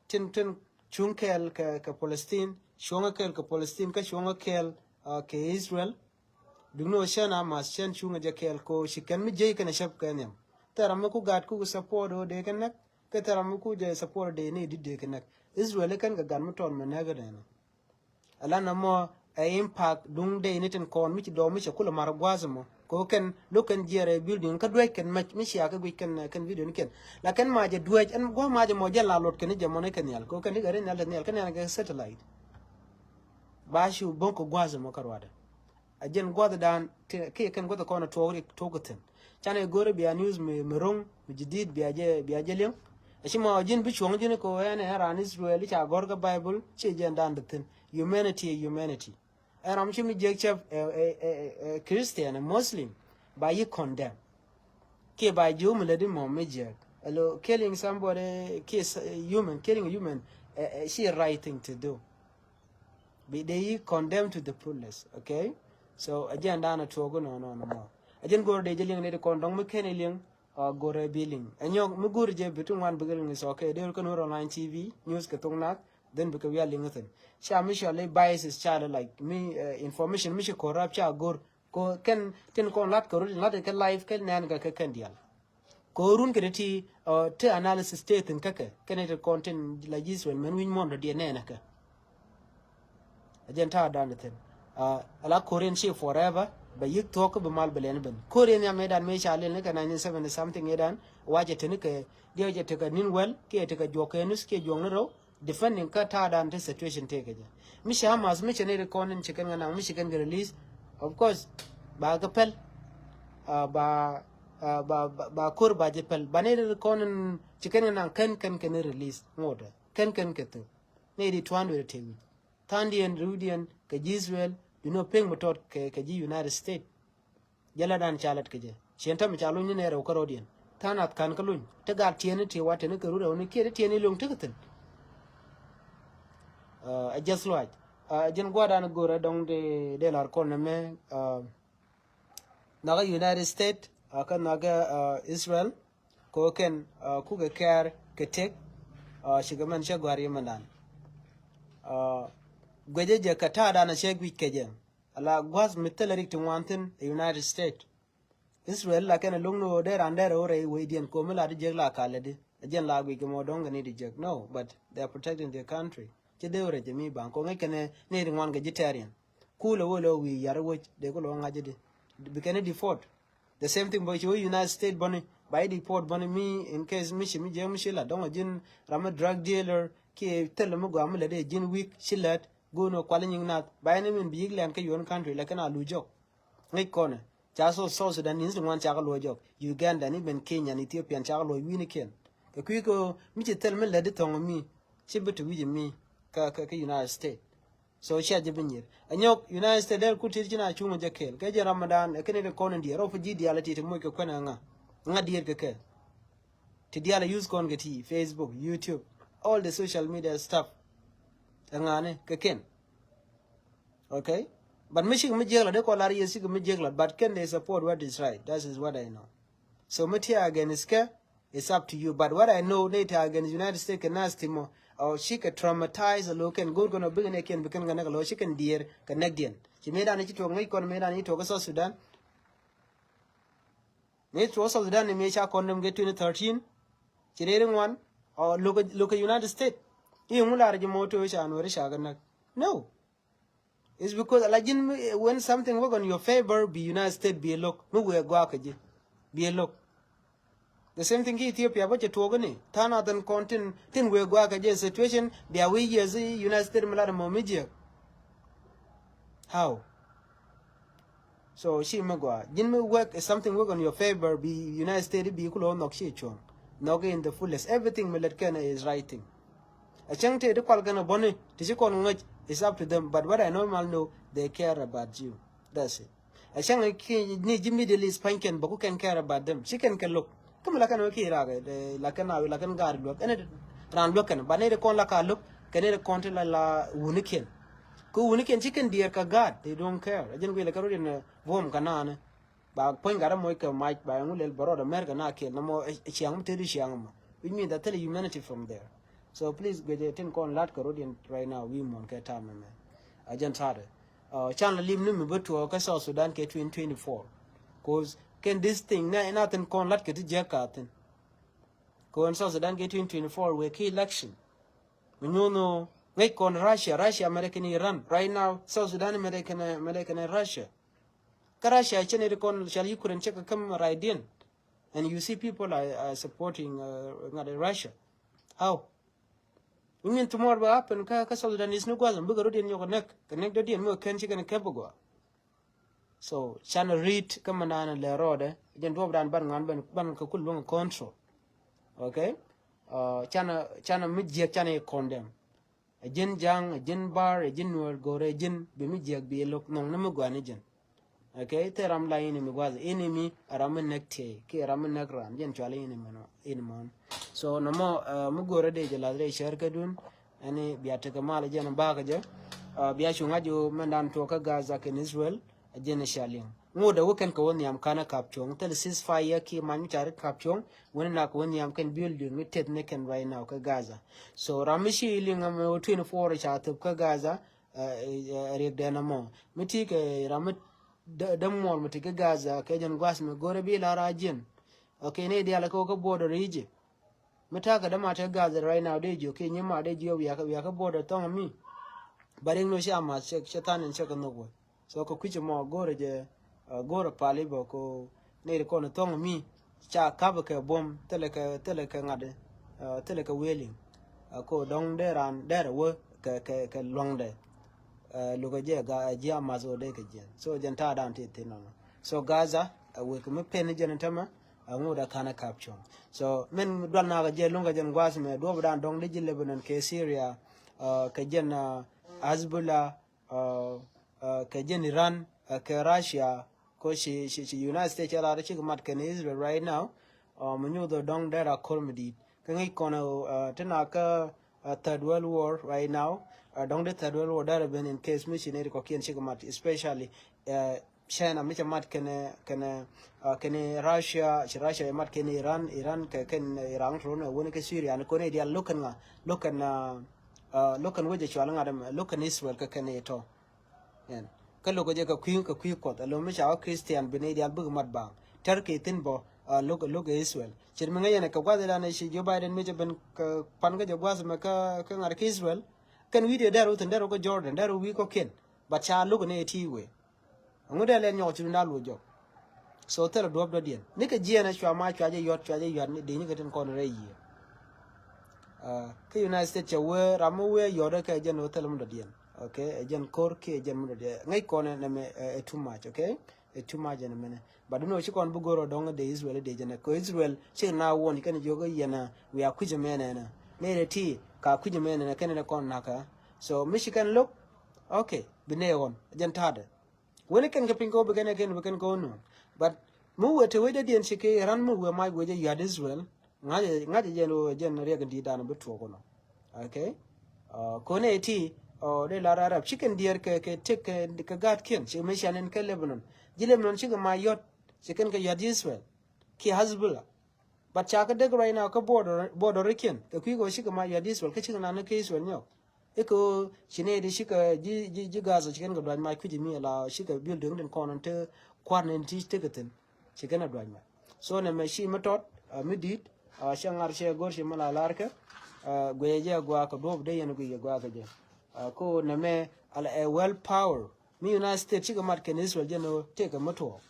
tin, tin cuŋ kɛɛl kɛ, kɛ Palestine, cuŋ kɛɛl kɛ Palestine, kä cuŋ kɛɛl, ah, kɛ Israel. Duŋni ɣöö cɛn Hamas cɛn cuŋ jɛ kɛɛl ko ci kɛn mi jiec kɛn a cäp kɛ nhiam. Thɛr ram mi ku gat ku support ɣöö dee kɛ näk, kɛ thɛr ram mi ku jɛ support dee ni dit dee kɛ näk. Israel kɛn kɛ gat mi tɔt mɛ näk kɛ dee ni. Ala na mɔ ɛ impact duŋ dee ni tin kɔn mi ci dɔɔ mi cɛ kulɛ mar gua̱a̱th mɔ. Kɛ ɣöö kɛn lo̱k kɛn jiɛɛr ɛ building kä duec kɛn mɛc mi cia kɛ guic kɛn, kɛn video ni kɛn. La kɛn ma jɛ duec ɛn gua̱a̱th ma jɛ mɔ jɛ la lot kɛn jɛ mɔ ni kɛ nhial. Kɛ ɣöö kɛn ni kɛ ri nhial te nhial kɛn nhial kɛ satellite. Ba cu bo̱ŋ kɛ gua̱a̱th mɔ kä ruadɛ. A jɛn gua̱thdan ti kiɛ kɛn gua̱th kɔn a tuɔɔk rik tuɔɔk kɛ thi̱n. Canɛ go̱rɛ bia news mi, mi ro̱ŋ mi jidit bia jɛ, bia jɛ liŋ. A ci ma ji̱n bi cuɔ̱ŋ ji̱n kɛ ɣöö ɛn ɛ ran Israel i̱ ca gɔ̱r kä Bible ci jɛn dan dɛ thi̱n. Humanity ɛ humanity. Ɛn ram ci mi jiɛk cɛp ɛ, ɛ, ɛ, ɛ, ɛ Christian ɛ Muslim ba yi condemn. Kiɛ ba ji̱ wumɛ lät imɔ mi jiɛk. Alo killing somebody kiɛ s-, human, killing a human ɛ, ɛ, ci right thing to do. Bi dee yi condemn to the fullest, okay? So a jɛn dan a tuɔɔk inɔ nɔ nɔ mɔ. A jɛn go̱r dee jɛ liŋ ni di kɔn dɔŋ mi kɛn i liŋ, a go̱r a bi liŋ. A nyɔk mi go̱r jɛ bi ti ŋuan bi kɛ liŋ is okay. Dee kɛ no̱r online T V news kɛ thok nath, then bi kɛ wial liŋ ithin. Ca mi ca lɛ biases ca lɛ like mi, eh, information mi ci corrupt ca go̱r. Ko kɛn tin kɔn lat kɛ rut in lat kɛ live kɛ nɛn kɛ kɛ kɛn dial. Kɛ ɣöö run kɛ ti ti, uh, ti analysis tëë thi̱n kä kɛ kɛn ɛ ti kɔn tin la ji̱ Israel mɛn wi̱ny muɔ̱ɔ̱n dɔ̱diɛn nɛɛnɛ kɛ. A jɛn ta̱a̱ dan thi̱n. Uh, ala Korean ci forever bɛ yi̱k thuɔ̱k kä bi mal bɛ lɛn ben. Korean ya mëëdan mëë ca lɛl ni kɛ nineteen seventy something mëëdan wacɛ teni kɛ diɛw jɛ tekɛ ni̱n wäl kiɛ tekɛ juɔk kɛ nus kiɛ juɔk ni rɛw. Depending kä ta̱a̱ dan ti situation tëë kɛ jɛ. Mi ci Hamas mi ci ni ri kɔn in ci kɛn kɛ naŋ mi ci kɛn kɛ release. Of course ba kɛ pɛl. Ah, ba, ah, ba, ba, ba ko̱r ba jɛ pɛl ba ni ri kɔn in ci kɛn kɛ naŋ kɛn kɛn kɛ ni release ŋotdɛ kɛn kɛn kɛ thok. Ni ri tuan weri tëë wi̱c tha̱a̱ŋdiɛn riwdiɛn kɛ ji̱ Israel. Duno pek mi tɔt kɛ, kɛ ji̱ United States. Jɛ lat dan ca lat kɛ jɛ ciɛn täämɛ ca luny ni nɛ rɛw kä rɔ̱diɛn. Tha̱a̱ŋ nath ka̱n kä luny te gat tiɛni ti wa teni kɛ rut rɛw ni kiɛ ti tiɛni lo̱ŋ tekɛ thi̱n. Ɛ jɛth luac. Ɛ jɛn gua̱a̱r dan go̱rɛ dɔ̱ŋ dee, dee lar kɔn nɛmɛ. Nhɔkä United States kä nhɔkä Israel. Kɛ ɣöö kɛn kukɛ kɛɛr kɛ tëk. Cikɛ mɛn cä gɔ̱a̱r yɛ mɛn dan. Guecä jɛ kɛ ta̱a̱ dan a cɛ guic kɛ jɛ. Ala gua̱th mi thilɛ rik ti ŋuan thi̱n ɛ United States. Israel la kɛn a lo̱ŋ ni ɣöö dee ran dee rɛw rɛy wecdiɛn ko̱mi la di jiäk la kalɛ di. A jɛn la guic kɛ mɔ dɔ̱ŋ kɛ ni di jiäk. No, but they are protecting their country. Ci dee wä rɛc mi baŋ ko̱ ŋäc kɛn ni ri ŋuan kɛ ji̱ tɛriɛn. Kulɛ wä lɛ wi̱i̱ yar wec dee kulɛ wä ŋa̱c di. Bi kɛn ni deport. The same thing bä ci wä United States bäni ba yi deport bäni mi in case mi ci mi jiäk mi ci la dɔ̱ŋ a ji̱n ram mi drug dealer kiɛ thilɛ mi gɔaa mi lɛ dee ji̱n weak ci lät. Go̱o̱n wä kual nyiŋ nath ba yɛn min bi yik lɛn kä yuɔ̱n country lɛ kɛn a lu jɔk. Ŋäc kɔnɛ ca so South Sudanese ti ŋuan cakɛ luɔc jɔk. Uganda ni ben Kenya ni Ethiopian cakɛ luɔc wi̱nikiɛn. Kɛ kui̱ kɛ mi ci thil mi lät di thɔŋ mi ci bi ti wi̱c mi kä, kä, kä United States. So cia jɛ bi nyir a nyɔk United States dee kut tit ci na cuŋ jɛ kɛɛl kɛ jɛ Ramadan ɛ kɛn in kɔn in diɛɛr rɔ pi ji̱ diaal a ti ti moc kɛ kuɛn ɛ ŋa. Ŋa diɛɛr kɛ kɛ ti diaal a use kɔn kɛ ti Facebook, YouTube, all the social media stuff. Ɛ ŋa ni kɛ kɛn. Okay. But mi cikɛ mi jiɛk lat dee kɔ lar yɛ cikɛ mi jiɛk lat but kɛn they support what is right. That is what I know. So mi tiɛ against kɛ, it's up to you but what I know ni tiɛ against United States kɛ nath ti mɔ. Ɔ cikɛ traumatize a lo̱o̱ kɛn go̱o̱r kɛn ɔ bikɛ ni kɛn bi kɛn kɛ näk a lo̱o̱ cikɛn diɛɛr kɛ näk diɛn. Ci mëëdan ci tuɔk ŋäc kɔn mëëdan ci tuɔk kä South Sudan. Mëë tuɔk South Sudan ni mëë ca condemn kɛ twenty thirteen. Ci rɛy ri ŋuan ɔ lo̱kɛ, lo̱kɛ United States. I̱ ŋu lar ji̱ mɔ to̱ ca nuɔri ca kɛ näk. No. It's because ala ji̱n mi, when something work on your favor bi United States bi lo̱k mi wëë gɔaa kɛ ji̱. Bi lo̱k. The same thing ki Ethiopia bä cɛ tuɔɔk ni tha̱a̱ŋ nath ɛn kɔn tin, tin wëë gɔaa kɛ ji̱ situation bia wi̱i̱ yes United States mi lat ɛmɔ mi jiɛk. How? So ci mi gɔaa ji̱n mi work, something work on your favor bi United States bi kulɛ wä nhɔk ci cuɔ̱ŋ. Nhɔk in the fullest everything mi lät kɛn is right thing. A cäŋ tëë di kual kɛn a bɔni ti ci kɔn ŋäc, it's up to them. But what I normal know, they care about you. That's it. A cäŋ ki ni ji̱ Middle East pa̱ny kɛn bä ku kɛn care about them. Ci kɛn kɛ lo̱k. Kä mi la kɛn wä ki Iraq, eh, la kɛn a, la kɛn gaat luäk. Ɛn raan luäk kɛn. But ni di kɔn la ka lo̱k, kɛn ni di kɔn ti la, la wunikiɛn. Ku wunikiɛn ci kɛn diɛɛr ka gaat. They don't care. A jɛn wi̱i̱ la kɛ rot in, eh, buɔ̱m ka naanɛ. Ba puɔ̱ny gat a moc kɛ mac, ba ɛŋu lɛl bä rɔɔd America na kɛɛl nɔmɔ, eh, ciaŋ mi tëëdi ciaŋ mɔ. Which means that thil humanity from there. So please, guecɛ tin kɔn lat kɛ rot in right now, wi̱i̱ muɔ̱n kɛ tam ɛmɛ. A jɛn ta̱a̱dɛ. Uh, can la lim ni mi bä tuɔɔk kä South Sudan kɛ twenty twenty-four. Cause kɛn this thing, nɛ, nothing kɔn lat kɛ ti jiäk ka thin. Kɛ ɣän South Sudan kɛ twenty twenty-four wëë ki election. Mi nyuun ŋäc kɔn Russia, Russia mɛrɛ kɛn Iran. Right now, South Sudan mɛrɛ kɛn, mɛrɛ kɛn Russia. Kä Russia cɛ ni di kɔn, shall Ukraine cɛ kɛ käm right in. And you see people are, are supporting, uh, ŋa̱t Russia. How? Iŋin tomorrow bɛ happen kä, kä South Sudan is ni gua̱th, bikɛ rot in nyɔk näk, kɛ näk dɔ̱diɛn mi kɛ kɛn ci kɛn kɛp bɛ gɔaa. So, canɛ read kä mɛ naan lɛ rɔɔdɛ, jɛn duɔp dan ban ŋuan ban, ban kɛ kul luäŋ control. Okay? Uh, canɛ, canɛ mi jiɛk canɛ condemn. A ji̱n ja̱ŋ, a ji̱n bar, a ji̱n nuɔr go̱rɛ ji̱n, bi mi jiɛk bi lo̱k nɔŋ ni mi guani ji̱n. Okay? Thil ram la enemy gua̱th, enemy a ram mi näk tiey, ki a ram mi näk ran, jɛn cual enemy nɔ, enemy mɔn. So, nɔmɔ, uh, mi go̱rɛ dee jɛ lath rɛy cär kädun, Ɛn i̱ bia tekɛ mal jɛn bakä jɛ. Uh, bia cuŋ a ji̱ mɛn dan tuɔɔk kä Gaza kɛn Israel, a jɛn i̱ ca liŋ. Ŋut ɛ wä kɛn kɛ wä nhiam kanɛ kap cuɔ̱ŋ. Thil ceasefire ki many mi ca ri kap cuɔ̱ŋ. Wä ni nak kɛ wä nhiam kɛn building ni teth ni kɛn right now kä Gaza. So ram mi ci liŋ ɛmɛ wä twenty-four ca thop kä Gaza, uh, uh, riɛk dɛn ɛmɔ. Mi ti kɛ ram mi dämuɔl mi ti kä Gaza kɛ jɛn gua̱th mi go̱rɛ bi lar a jiɛn. Okay, ni dial kɛ wä kä border Egypt. Mi ta̱a̱ kɛ däma te Gaza right now dee jiök kiɛ nyimaa dee jiök wiakä, wiakä border thɔŋ mi. Ba riŋ ni cia math cɛ, cɛ than in cɛ kɛ nhök wä. So kɛ kui̱c mɔ go̱rɛ jɛ, uh, go̱rɛ pali bä ko neri kɔn thɔŋ mi. Ca kap kɛ buɔ̱m thilɛ kɛ, thilɛ kɛ ŋa̱t, uh, thilɛ kɛ wheeling. Uh, ko dɔ̱ŋ dee ran dee rɛ wä kɛ, kɛ, kɛ luaŋdɛ. Uh, lukɛ jɛ ga, uh, ji̱ a math wä dee kɛ jiɛn. So jɛn ta̱a̱ dan ti thin nɔnɔ. So Gaza, uh, wek mi pen ni jɛn tämɛ, a ŋut a kanɛ kap cuɔ̱ŋ. So min dual nakɛ jɛ luŋ kɛ jɛn gua̱th mɛ duɔp dan dɔŋ di ji̱ Lebanon kɛ Syria, uh, kɛ jɛn, uh, Hezbollah, uh, uh, kɛ jɛn Iran, uh, kɛ Russia, ko ci, ci, ci United States cɛ lar cikɛ mat kɛn Israel right now. Uh, mi nyuth dɔŋ dɛr a kor mi dit. Kä ŋi̱c kɔn, uh, ti na kä, uh, Third World War right now. Uh, dɔŋ di Third World War dɛr a ben in case mi ci neri kɔkiɛn cikɛ mat, especially, uh, China mi cɛ mat kɛnɛ, kɛnɛ, uh, kɛnɛ Russia, ci Russia mat kɛnɛ Iran, Iran kɛ kɛn Iran tron, uh, wuni kɛ Syria ni kɔn idial look kɛn ŋa, look kɛn, uh, uh, look kɛn wecɛ cual ŋa dɛm, look kɛn Israel kɛ kɛn itɔ. Ɛn kä look jɛ kɛ kui̱, kɛ kui̱ kuɔth, alo mi ca wä Christian bi ni idial bik mat baŋ. Turkey thin bɔ, uh, look, look Israel. Cir mi ŋäc yɛn kɛ guath idan ci Joe Biden mi cɛ ben kɛ pan kä jɛ guath mɛ kä, kä ŋa̱t kä Israel. Kɛn wi̱i̱ diɛ dɛr wä thin dɛr wä kä Jordan, dɛr wä wi̱i̱ kɔ kiɛn. But ca look ni iti wee. Aŋu dee lɛn nyɔk ci runda luɔ jɔk. So thilɛ duɔp dɔ̱diɛn. Ni kɛ jiɛn a cua ma cua jɛ yɔt, cua jɛ yɔt ni dee ni kɛ tin kɔn rɛy yiëë. Ah, kä United States cɛ wee ram mi wee yɔt kɛ jɛn wä thilɛ mi dɔ̱diɛn. Okay, ɛ jɛn kor kiɛ jɛn mi dɔ̱diɛn. Ŋäc kɔn ɛ nɛmɛ, ɛ, ɛ too much, okay? Ɛ too much ɛ nɛmɛ nɛ. But duno ci kɔn bi go̱r ɔ dɔŋ dee Israel dee jɛn ɛ. Kɛ Israel ci na wɔn kɛn jiök yɛn a wiaa kui̱c ɛmɛ nɛnɛ. Nɛy dee ti ka kui̱c ɛmɛ nɛnɛ kɛn ɛ kɔn nakä. So mi ci kɛn lo̱k, okay, bi nɛy ɣɔn, ɛ jɛn ta̱a̱dɛ. Wen kɛn kɛ piny kɛ wä bi kɛn kɛn bi kɛn kɛ wä nuɔ̱ɔ̱ŋ. But mi wee te wec dee diɛn ci kɛ ran mi wee mac wec jɛ yuat Israel. Ŋa̱cɛ, ŋa̱cɛ jɛn wee jɛn riɛk in di̱i̱t dan bi tuɔɔk wä nɔ. Okay. Uh, kone ti, uh, dee la Arab ci kɛn diɛɛr kɛ, kɛ tek kɛ, kɛ gaatkiɛn ci mi cian in kɛ Lebanon. Ji̱ Lebanon cikɛ mac yɔt ci kɛn kɛ yuat Israel. Ki Hezbollah. But ca kä dek right now kä border, border kiɛn kɛ kui̱ kɛ wä cikɛ mac yuat Israel kä cikɛ nan kɛ Israel nyɔk. I̱ kɛ ɣöö ci nɛy ti cikɛ ji̱, ji̱, ji̱ Gaza ci kɛn kɛ duac mac kui̱c mi ala cikɛ building tin kɔn ti kua̱r ni ti tekɛ thi̱n. Ci kɛn a duac mac. So nɛmɛ ci mi tɔt, a mi di̱i̱t, a cɛ ŋa̱r cɛ go̱r ci mi la lar kɛ, a guiyɛ jɛ gua̱a̱ kɛ duɔ̱ɔ̱p dee yɛn guiyɛ gua̱a̱ kɛ jɛ. A ko nɛmɛ ala ɛ well power. Mi United States cikɛ mat kɛn Israel jɛn ɣöö tëëkɛ mi tuɔɔk.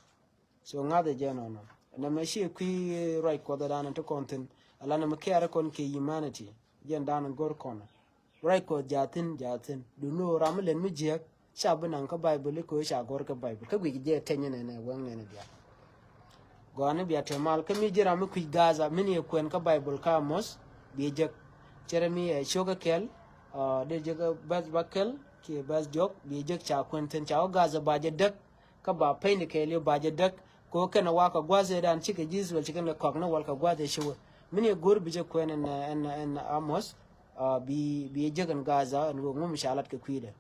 So ŋa̱thɛ jɛ nɔnɔ. Nɛmɛ ci kui̱ ruac kuɔth dan ti kɔn thi̱n. Ala nɛmɛ kiɛɛr kɔn kɛ humanity. Jɛn dan go̱r kɔn. Ruac kuɔth jathin, jathin. Duno ram mi len mi jiäk. Ca bi naŋ kä Baibul i̱ ko̱ ca go̱r kä Baibul. Kä guic jɛ teny nɛnɛ wɛŋ nɛnɛ diaal. Gɔani bia te mal kä mi ji̱ ram mi kui̱ Gaza mi ni kuɛn kä Baibul kä Amos. Bi jek. Cɛrɛ mi ɛ ciökä kɛl, dee jek bɛth ba kɛl kiɛ bɛth diɔk, bi jek ca kuɛn thi̱n, ca wä Gaza ba jɛ däk. Kä ba pɛny ni kɛɛliw ba jɛ däk. Ko kɛn a wa kɛ gua̱th ëëdan cikɛ ji̱ Israel ci kɛn kɛ kɔk ni wal kɛ gua̱th ëë ci wä. Min yɛ go̱r bi jɛ kuɛn ɛn, ɛn, ɛn Amos, bi, bi jek ɛn Gaza ɛn wä ŋum ca lat kɛ kui̱dɛ.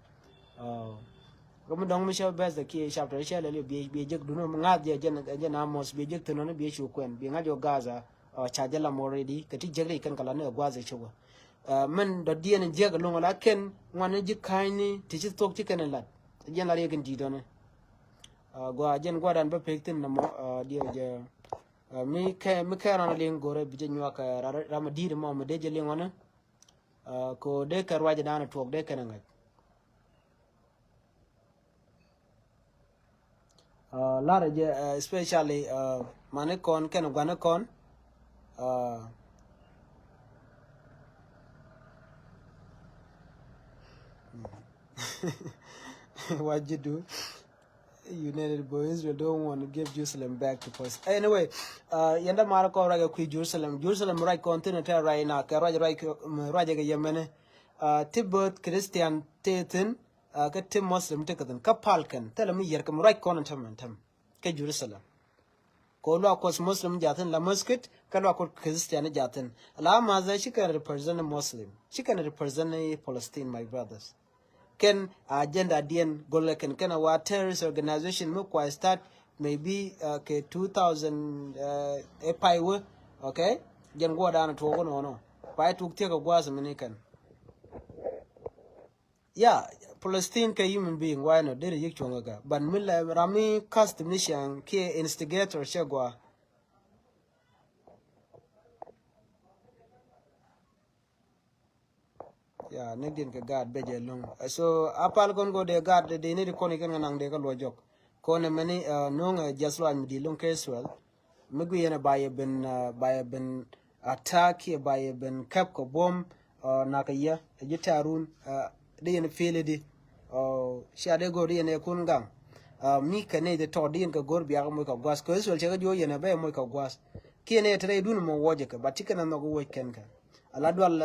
Kä mi dɔ̱ŋ mi cä bɛth kiɛ chapter cä lɛl bi, bi jek dun ŋa̱th jɛ jɛn, jɛn Amos bi jek thi̱n ɔni bi cu kuɛn bi ŋa̱c jɔ Gaza. Ca jɛ lam already kɛ ti jek ri kɛn kɛ la ni kɛ gua̱th ëë ci wä. Min dɔ̱diɛn jiäk ɛlɔ̱ŋ la kɛn ŋuan ni ji̱ ka̱ny ni ti ci thok ci kɛn lat. Jɛn la riɛk in di̱t ɔni. Gua jɛn gua̱dan bä pek thi̱n nɔmɔ, diɛ jɛ, mi kɛ, mi kɛ ran liŋ go̱rɛ bi jɛ nyuak ram a di̱t mɔ mi dee jɛ liŋ ɔni. Ko dee kɛ ruac dan tuɔk dee kɛn ŋa̱c. Larɛ jɛ, especially mani kɔn kɛn guani kɔn. Wa ji̱ du. United Boy Israel don't want to give Jerusalem back to Palestine. Anyway, yɛn dä mar kɔn ruac kɛ kui̱ Jerusalem. Jerusalem ruac kɔn thi̱n tɛ ruac na kɛ ruac ruac kɛ yɛmɛni. Ti both Christian ti thi̱n, kä ti Muslim ti kɛ thi̱n kä pal kɛn thilɛ mi yɛr kɛ mi ruac kɔn tɛm tɛm kä Jerusalem. Ko luak kuɔth Muslim jathin la masjid, kä luak kuɔth Christian jathin. La Hamas ci kɛn represent Muslim, ci kɛn represent Palestine, my brothers. Kɛn agenda diɛn gol kɛn kɛn a wa terrorist organization mi kua start maybe kɛ two thousand ɛ pay wä, okay? Jɛn guɔ dan tuɔk nɔnɔ. Pay tuk thiek a guas mini kɛn. Yeah, Palestine kɛ human being, why not? Deri yik cuɔŋ kɛ. But mi la ram mi cast mi ciaŋ kiɛ instigator cɛ gua. Yeah, nek din kɛ gaat bɛ jɛ lɔŋ. So a pal kɔn ko dee gaat dee ni di kɔn ikɛn kɛ naŋ dee kɛ luɔ jɔk. Kɔn ɛmɛni no̱o̱ŋ ɛ jiath luac mi di lo̱ŋ kɛ Israel. Mi gui yɛn ɛ ba yɛ ben, ba yɛ ben attack kiɛ ba yɛ ben kɛp kɛ buɔ̱m. Nak kɛ yɛ ɛ ji̱ tɛ̈run di yɛn feel di. Cia dee go̱r di yɛn ɛ kun gaŋ. Mi kɛ nɛy di tɔt di yɛn kɛ go̱r biak moc kɛ gua̱th kɛ Israel cɛ kɛ juɔc yɛn ɛ bɛ moc kɛ gua̱th. Kiɛ nɛy ɛ te rɛy dun mɔ wuɔcɛ kɛ, but ci kɛn ɛ nhɔk wuɔc kɛn kɛ. Ala dual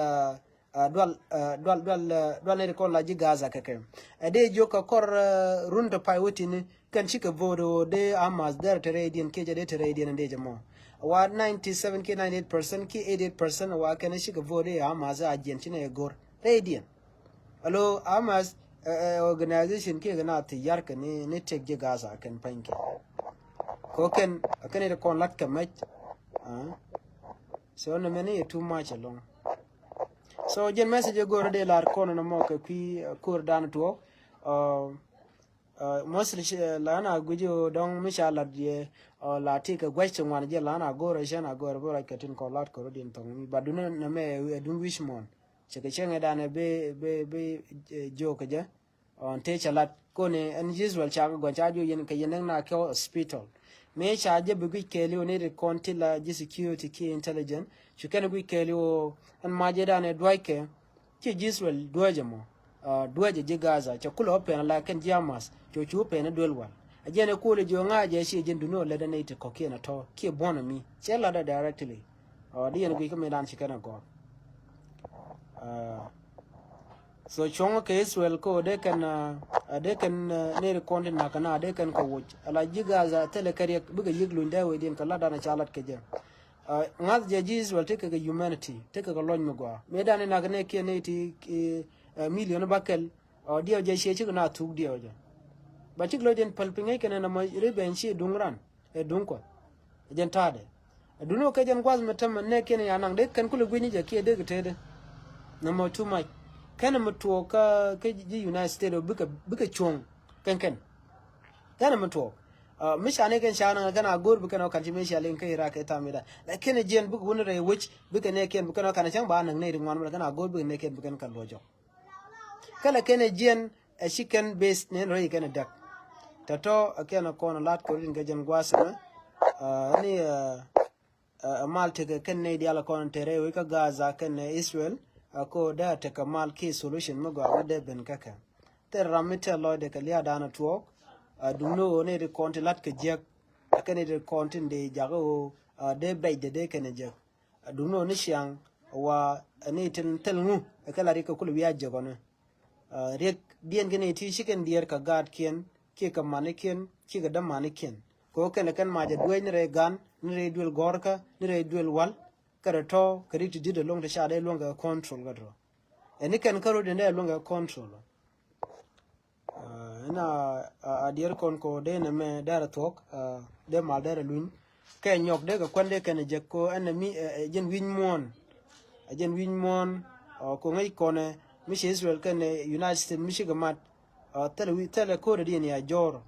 dual dual dual nɛy ti kɔn la ji̱ Gaza kɛ kɛ. Ɛ dee jiök kɛ kɔr run tɔ pay wä tini kɛn cikɛ vote ɣöö dee Hamas dɛr te rɛydiɛn kiɛ jɛ dee te rɛydiɛn dee jɛ mɔ. Wa ninety seven kiɛ ninety eight percent kiɛ eighty eight percent wa kɛn cikɛ vote dee Hamas a jiɛn ci nɛ go̱r rɛydiɛn. Alo Hamas ɛ organization kiɛ kɛ na thi yar kɛ ni, ni tek ji̱ Gaza kɛn pany kɛ. Ko kɛn kɛn ti kɔn lat kɛ mɛc. So nɛ mɛn ni yɛ too much along. So jɛn message go̱r dee lar kɔn nɔmɔ kɛ kui̱ ko̱r dan tuɔɔk. Mostly la na guic dɔŋ mi ca lat yɛ la ti kɛ gua̱c ti ŋuan jɛ la na go̱r cɛ na go̱r bi ruac kɛ tin kɔn lat kɔr din thɔŋ mi ba dun nɛ mɛ ɛ dun wi̱c muɔ̱n. Cɛ kɛ cɛŋɛ dan ɛ bi, bi, bi jiök kɛ jɛ. Ɔn tëë cɛ lat kɔn ɛn Israel ca kɛ gɔn ca jiök yɛn kɛ yɛn näk na kɛ hospital. Mëë ca jɛ bi guic kɛɛliw ni ri kɔn ti la ji̱ security kiɛ intelligence cu kɛn guic kɛɛliw ɛn macɛ dan ɛ duackɛ. Ci ji̱ Israel duäcɛ mɔ duäcɛ ji̱ Gaza cɛ kulɛ wä pɛn la kɛn ji̱ Hamas cɛ cu pɛn duel wal. A jɛn ɛ kulɛ jiök ŋa̱cɛ ci jɛn duni ɔ lät ɛn iti kɔ̱kiɛn a tɔ̱ kiɛ buɔ̱n ɛ mi cɛ lat ɛ directly. Di yɛn guic kä mi dan ci kɛn a gɔr. So cuɔ̱ŋ kɛ Israel ko dee kɛn dee kɛn neri kɔn ti nak kɛn a dee kɛn kɛ woc ala ji̱ Gaza thilɛ kɛ riɛk bikɛ yi̱k luny dee wecdiɛn kɛ lat dan ca lat kɛ jɛ. Ŋa̱th jɛ ji̱ Israel tekɛ kɛ humanity tekɛ kɛ lɔny mi gɔaa mi dan inak nɛ kiɛ nɛ ti million bakɛl. Diɛw jɛ ciɛ cikɛ na thuk diɛw jɛ ba cik lɔcdiɛn päl piŋ ŋäc kɛn ɛn ɛmɔ revenge ci duŋ ran. Ɛ duŋ kuɔth ɛ jɛn ta̱a̱dɛ. Ɛ duŋ ɛ kɛ jɛn gua̱th mi tämɛ nɛɛkiɛn ya naŋ dee kɛn kulɛ gui̱ny jɛ kiɛ dee kɛ teetdɛ. Nɔmɔ too much kɛn mi tuɔɔk kä ji̱ United States ɔ bikɛ, bikɛ cuɔ̱ŋ kɛn kɛn. Kɛn mi tuɔɔk mi ca nɛɛkiɛn ca naŋ kɛn a go̱o̱r bi kɛn ɔ ka̱n ci mi ca liŋ kä Iraq kɛ tha̱a̱ŋ mi da. Lakin ɛ jiɛn bikɛ wun rɛy wec bikɛ nɛɛkiɛn bi kɛn ɔ ka̱n cäŋ ba naŋ nɛy ri ŋuan mi da kɛn a go̱o̱r bikɛ nɛɛkiɛn bi kɛn kɛ luɔc jɔk. Kɛlɛ kɛn ɛ jiɛn ɛ ci kɛn base ni rɔy kɛn ɛ däk. Tɔ̱tɔ̱ ɛ kɛn ɛ kɔn ɛ lat kɛ rut in kɛ jɛn gua̱a̱th ɛmɛ. Ni ɛ mal tekɛ kɛn nɛy diaal ɛ kɔn te rɛy wec kä Gaza kɛn ɛ Israel. Ɛ ko dee ɛ tekɛ mal ki solution mi gɔaa mi dee ben kä kɛ. Thil ram mi tɛl lɔcdɛ kɛ lia̱a̱dan ɛ tuɔɔk. Ɛ duŋni ɣöö nɛy ti kɔn ti lat kɛ jiäk. Ɛ kɛn nɛy ti kɔn tin dee jakä ɣöö dee bɛcdɛ dee kɛn ɛ jiäk. Ɛ duŋni ɣöö ni ciaŋ Wa ni tin thil ŋu ɛ kɛ la riɛk kɛ kulɛ wi̱i̱ a jek ɔni. Riɛk diɛn kɛ ni ti ci kɛn diɛɛr kɛ gaatkiɛn kiɛ kɛ manikiɛn kiɛ kɛ dämanikiɛn. Kɛ ɣöö kɛn ɛ kɛn mac ɛ dueec ni rɛy gan ni rɛy duël gɔ̱rkä ni rɛy duël wal. Kɛ rɛ tɔ̱ kɛ ri ti di̱t ɛ luɔ̱ŋ ti ca dee luɔ̱ŋ kɛ control kɛ rɔ. Ɛn ni kɛn kä rot in dee luɔ̱ŋ kɛ control. Ɛn a diɛɛr kɔn kɛ ɣöö dee nɛmɛ dee rɛ thuɔ̱k, dee mal dee rɛ luny. Kɛ nyɔk dee kɛ kuɛn dee kɛn ɛ jek kɛ ɣöö ɛn ɛ mi ɛ jɛn wi̱ny muɔ̱ɔ̱n. Ɛ jɛn wi̱ny muɔ̱ɔ̱n kɛ ŋäc kɔnɛ mi ci Israel kɛn ɛ United States mi cikɛ mat. Thilɛ wi̱i̱ thilɛ ko̱r ɛ diɛn ya jɔr.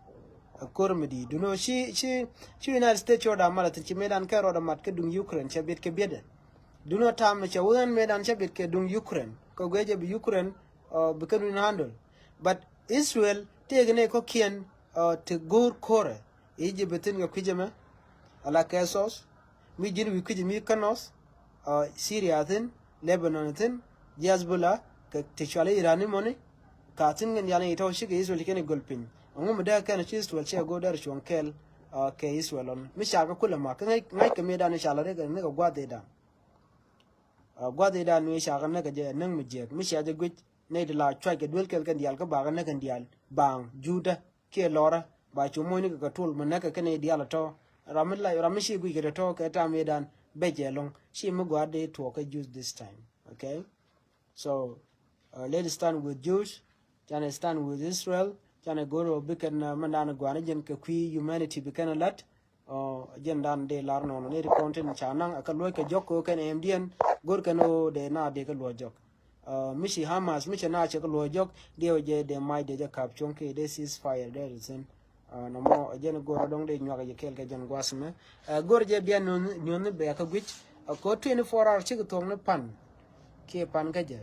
Ɛ ko̱r mi di̱i̱t duno ci ci ci United States cɔɔda mat a thi̱n ci mëëdan kɛ rɔɔdɛ mat kɛ duŋ Ukraine cɛ biɛt kɛ biɛtdɛ. Duno tam cɛ wä ɣän mëëdan cɛ biɛt kɛ duŋ Ukraine kɛ guiɛ jɛ bi Ukraine bi kɛn win handle. But Israel tëëkɛ nɛy kɔ̱kiɛn ti go̱o̱r ko̱rɛ. Egypt thi̱n kɛ kui̱c ɛmɛ ala kɛ South mi ji̱n wi̱i̱ kui̱c mi kä North, Syria thi̱n, Lebanon thi̱n, Hezbollah kɛ ti cual i̱ Iran imɔni. Ka thi̱n kɛn diaal ni itɔ̱ cikɛ Israel ci kɛn igöl piny. Ɛŋu mi dee kɛn ci Israel cɛ go̱o̱r dee rɛ cuɔ̱ŋ kɛɛl kɛ Israel ɔn mi ca kɛ kulɛ mak kä ŋäc kɛ mëëdan i̱ ca lɛ rek ni kɛ gua̱th i̱dan. Gua̱th i̱dan mi ca kɛ näk kɛ jɛ näk mi jiɛk mi cia jɛ guic. Nɛy ti la cuac kɛ duel kɛl kɛn diaal kä bakɛ näk kɛn diaal baŋ juudä kiɛ lɔrä ba cu moc ni kɛ kɛ tul mi näk kɛ kɛn nɛy diaal a tɔ. Ram mi la ram mi ci guic kɛ tɔ kɛ tam i̱dan bɛc ɛ lɔŋ ci mi gua̱a̱r dee tuɔɔk kɛ Jews this time. Okay. So let it stand with Jews. Canɛ stand with Israel. Canɛ go̱r ɔ bi kɛn mɛn dan gua̱a̱r ni jɛn kɛ kui̱ humanity bi kɛn a lat. Jɛn dan dee lar nɔnɔ ni ri kɔn tin ca naŋ a kɛ luɔc kɛ jɔk kɛ kɛn ɛmdiɛn go̱r kɛn ɣöö dee na dee kɛ luɔc jɔk. Mi ci Hamas mi cɛ na cɛ kɛ luɔc jɔk diɛw jɛ dee mac dee jɛ kap cuɔ̱ŋ kɛ dee ceasefire dee ri thin. Nɔmɔ jɛn go̱r a dɔŋ dee nyuak jɛ kɛɛl kɛ jɛn guas mɛ. Go̱r jɛ bian nyuɔ̱n ni bɛ kä guic. Kɛ twenty four hour cikɛ thuɔ̱k ni pan kiɛ pan kä jɛ.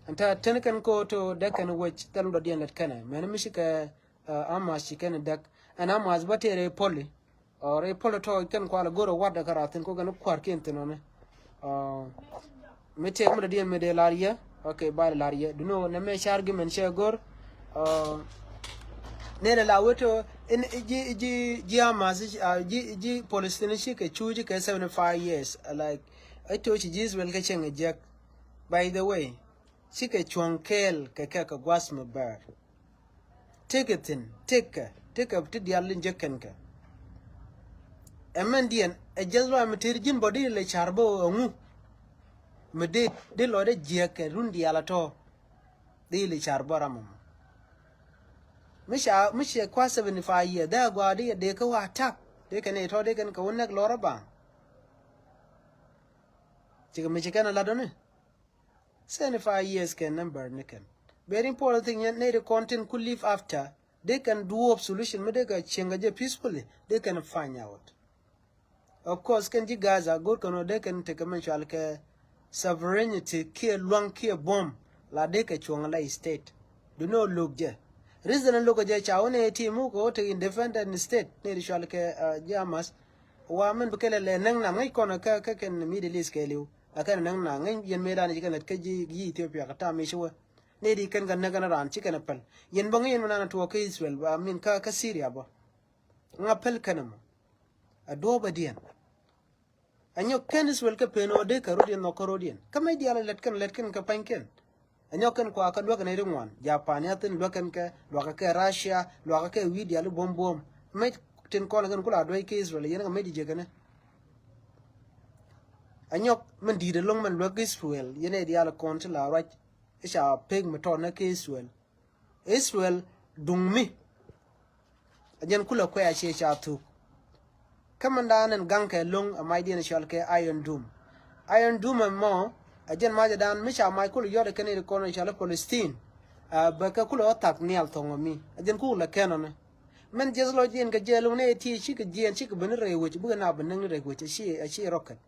Ɛn ta ten kɛn ko̱o̱t dee kɛn wec thɛl dɔ̱diɛn lät kɛnɛ mɛn mi cikɛ Hamas ci kɛn däk. Ɛn Hamas bä tëë rɛy poli. Rɛy poli tɔɔc kɛn kualɛ go̱r ɛ watdɛ kä rath thi̱n ko kɛn kua̱r kiɛn thi̱n ɔni. Mi tëë mi dɔ̱diɛn mi dee lar yɛ. Okay, bal lar yɛ duno nɛ mɛ car gi̱mɛn cɛ go̱r. Nɛnɛ la wet ɔ in ji̱ ji̱ ji̱ Hamas ji̱ ji̱ Palestine cikɛ cuuc kɛ seventy five years. Like ɛ to̱ ci ji̱ Israel kɛ cieŋ ɛ jiäk. By the way, cikɛ cuɔ̱ŋ kɛɛl kɛ kɛ kɛ gua̱th mi bɛr. Tekɛ thi̱n tekɛ tekɛ ti diaal in jek kɛn kɛ. Ɛ mɛn diɛn ɛ jiɛth luac mi tëër ji̱n bɔ di lɛ car bä ɛ ŋu. Mi di di lɔcdɛ jiɛk kɛ run diaal a tɔ. Di lɛ car bä ram ɛmɔ. Mi ca mi ciɛ kua seventy five year dee a gɔaa di dee kä wa attack dee kɛn ɛ tɔ dee kɛn kɛ wä nɛk lɔr a baŋ. Cikɛ mi ci kɛn a lat ɔni. Seventy five years kɛ number ni kɛn. Very important thing yɛn nɛy ti kɔn tin ku live after. They can do up solution mi dee kɛ cieŋ kɛ jɛ peacefully. They can find out. Of course kɛn ji̱ Gaza go̱r kɛn ɔ dee kɛn tekɛ mɛn cual kɛ sovereignty kiɛ luaŋ kiɛ buɔ̱m. La dee kɛ cuɔ̱ŋ la state. Duno lo̱k jɛ. Reason lo̱k jɛ ca wä nɛy ti muk kɛ wä tek independent state nɛy ti cual kɛ ji̱ Hamas. Wa mɛn bi kɛlɛ lɛ näŋ nam ŋäc kɔn kä kä kɛn Middle East kɛɛliw. Ɛ kɛn näŋ na ŋäc yɛn mëëdan ci kɛn lät kä ji̱ Ethiopia kɛ tam i̱ ci wä. Nɛy di kɛn kɛ näk kɛn raan ci kɛn ɛ päl. Yɛn bä ŋäc yɛn mi nan ɛ tuɔɔk kä Israel ba min kä kä Syria bä. Ŋa päl kɛn ɛmɔ. Ɛ duɔ̱ɔ̱p ɛ diɛn. Ɛ nyɔk kɛn Israel kɛ pen ɣöö dee kɛ rot yɛn nhɔk kä rot yɛn kä mëc diaal ɛ lät kɛn lät kɛn kɛ pa̱ny kɛn. Ɛ nyɔk kɛn kua kä luäk kɛn ɛ ri ŋuan Japania thin luäk kɛn kɛ luakä kɛ Russia luakä kɛ wi̱i̱ diaal i̱ buɔ̱m buɔ̱m. Mëc tin kɔn kɛn kula duäc kä Israel yɛn kɛ mëc di jiäkɛnɛ. Ɛ nyɔk mɛn di̱i̱t ɛlɔ̱ŋ mɛn luäk Israel yɛn ɛ diaal kɔn ti la ruac. I̱ ca pek mi tɔt nä kä Israel. Israel duŋ mi. Ɛ jɛn kulɛ kuɛ a ciɛ ca thuk. Kä mɛn daan ɛn gaŋ kɛ lo̱ŋ ɛ macdiɛn cɔal kɛ Iron Dome. Iron Dome ɛmɔ ɛ jɛn macɛ daan mi ca mac kulɛ yɔt ɛ kɛn iri kɔn cɔal ɛ Palestine. Ɛ bɛ kɛ kulɛ ɣä thak nial thɔŋ ɛ mi ɛ jɛn kulɛ kɛn ɔnɛ. Mɛn jiɛth lɔcdiɛn kɛ jɛ lo̱ŋ nɛ ɛ ti cikɛ jiɛn cikɛ ben rɛy wec bikɛ na ben näŋ ni rɛy wec ɛ ci ɛ ci rocket.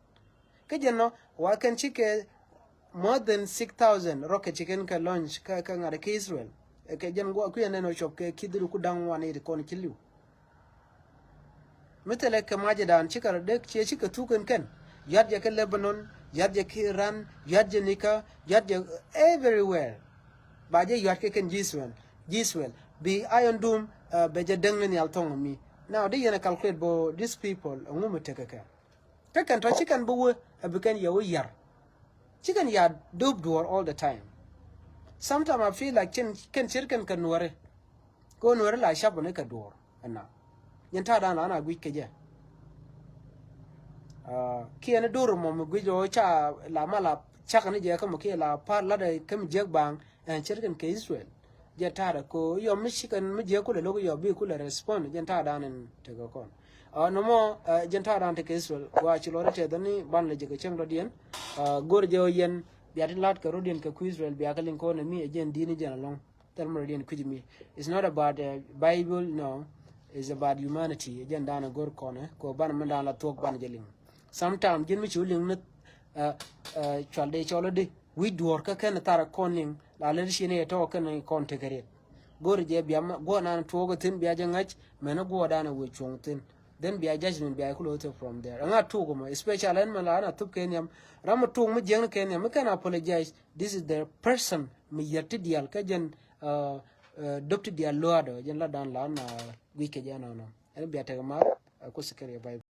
Kä jɛn nɔ wa kɛn cikɛ more than six thousand rocket ci kɛn kɛ launch kä kä ŋa̱t kä Israel. Kɛ jɛn guɔ kui̱ ɛn ɛn ɔ cɔp kɛ ki̱th ri ku da̱ŋ wan i̱ ti kɔn ci li̱w. Mi thilɛ kɛ ma̱cɛ dan cikɛ rɔ dek ciɛ cikɛ thuk kɛn kɛn. Yuat jɛ kä Lebanon, yuat jɛ kä Iran, yuat jɛ nikä, yuat jɛ everywhere. Ba jɛ yuat kɛ kɛn ji̱ Israel, ji̱ Israel bi Iron Dome bɛ jɛ däŋ ni nhial thɔŋ mi. Now di yɛn ɛ calculate bɔ these people ɛŋu mi tekɛ kɛ. Kä kɛn tɔ ci kɛn bi wee ɛ bi kɛn yɛ wee yar. Ci kɛn ya dop duɔ̱ɔ̱r all the time. Sometimes I feel like cin kɛn ce̱tkɛn kɛ nuɔri. Kɛ ɣöö nuɔri la cap ni kɛ duɔ̱ɔ̱r ɛna. Jɛn ta̱a̱ da̱a̱n la na guic kɛ jɛ. Kiɛ ni do̱r mɔ mi guic ɣöö ca la ma la cak ni jɛ kä mɔ kiɛ la pa̱a̱r latdɛ kä mi jiäk ba̱a̱ŋ ɛn ce̱tkɛn kɛ Israel. Jɛ ta̱a̱dɛ ko yɔm mi cikɛn mi jiɛ kulɛ lo̱k yɔm bi kulɛ respond jɛn ta̱a̱dan in tekɛ kɔn. Nɔmɔ jɛn ta̱a̱dan tekɛ Israel wa ci lɔri tɛth ni ban lɛ jɛ kɛ cäŋ dɔ̱diɛn. Go̱r jɛ ɣöö yɛn bia ti lat kɛ rɔ̱diɛn kɛ ku Israel bia kɛ liŋ kɔn mi ɛ jɛn di̱n ni jɛn alɔŋ. Thɛl mɔ rɔ̱diɛn kui̱c mi. It's not about the Bible, no. It's about humanity. Jɛn dan a go̱r kɔn ko ban mi dan la thuɔk ban jɛ liŋ. Sometimes ji̱n mi ci wä liŋ ni cual dee cɔl di wi̱c duɔ̱ɔ̱r kä kɛn thar kɔn niŋ la lät ci ni tɔk kɛn kɔn tekɛ riet. Go̱r jɛ bia guɔ nan tuɔk thin bia jɛ ŋa̱c mɛn guɔ dan wee cuɔ̱ŋ thin. Then bia judgment bia kulo te from there. Ŋa tuk mɔ especially ɛn mɛ la na thup kɛ nhiam ram mɛ tuk mɛ jiɛŋ kɛ nhiam mɛ kɛn apologize. This is the person mɛ yɛr ti dial kä jɛn dop ti dial loadɔ jɛn la dan la na guic kɛ jɛ nɔnɔ. Ɛn bia tek ma kusi kɛ riɛ bai.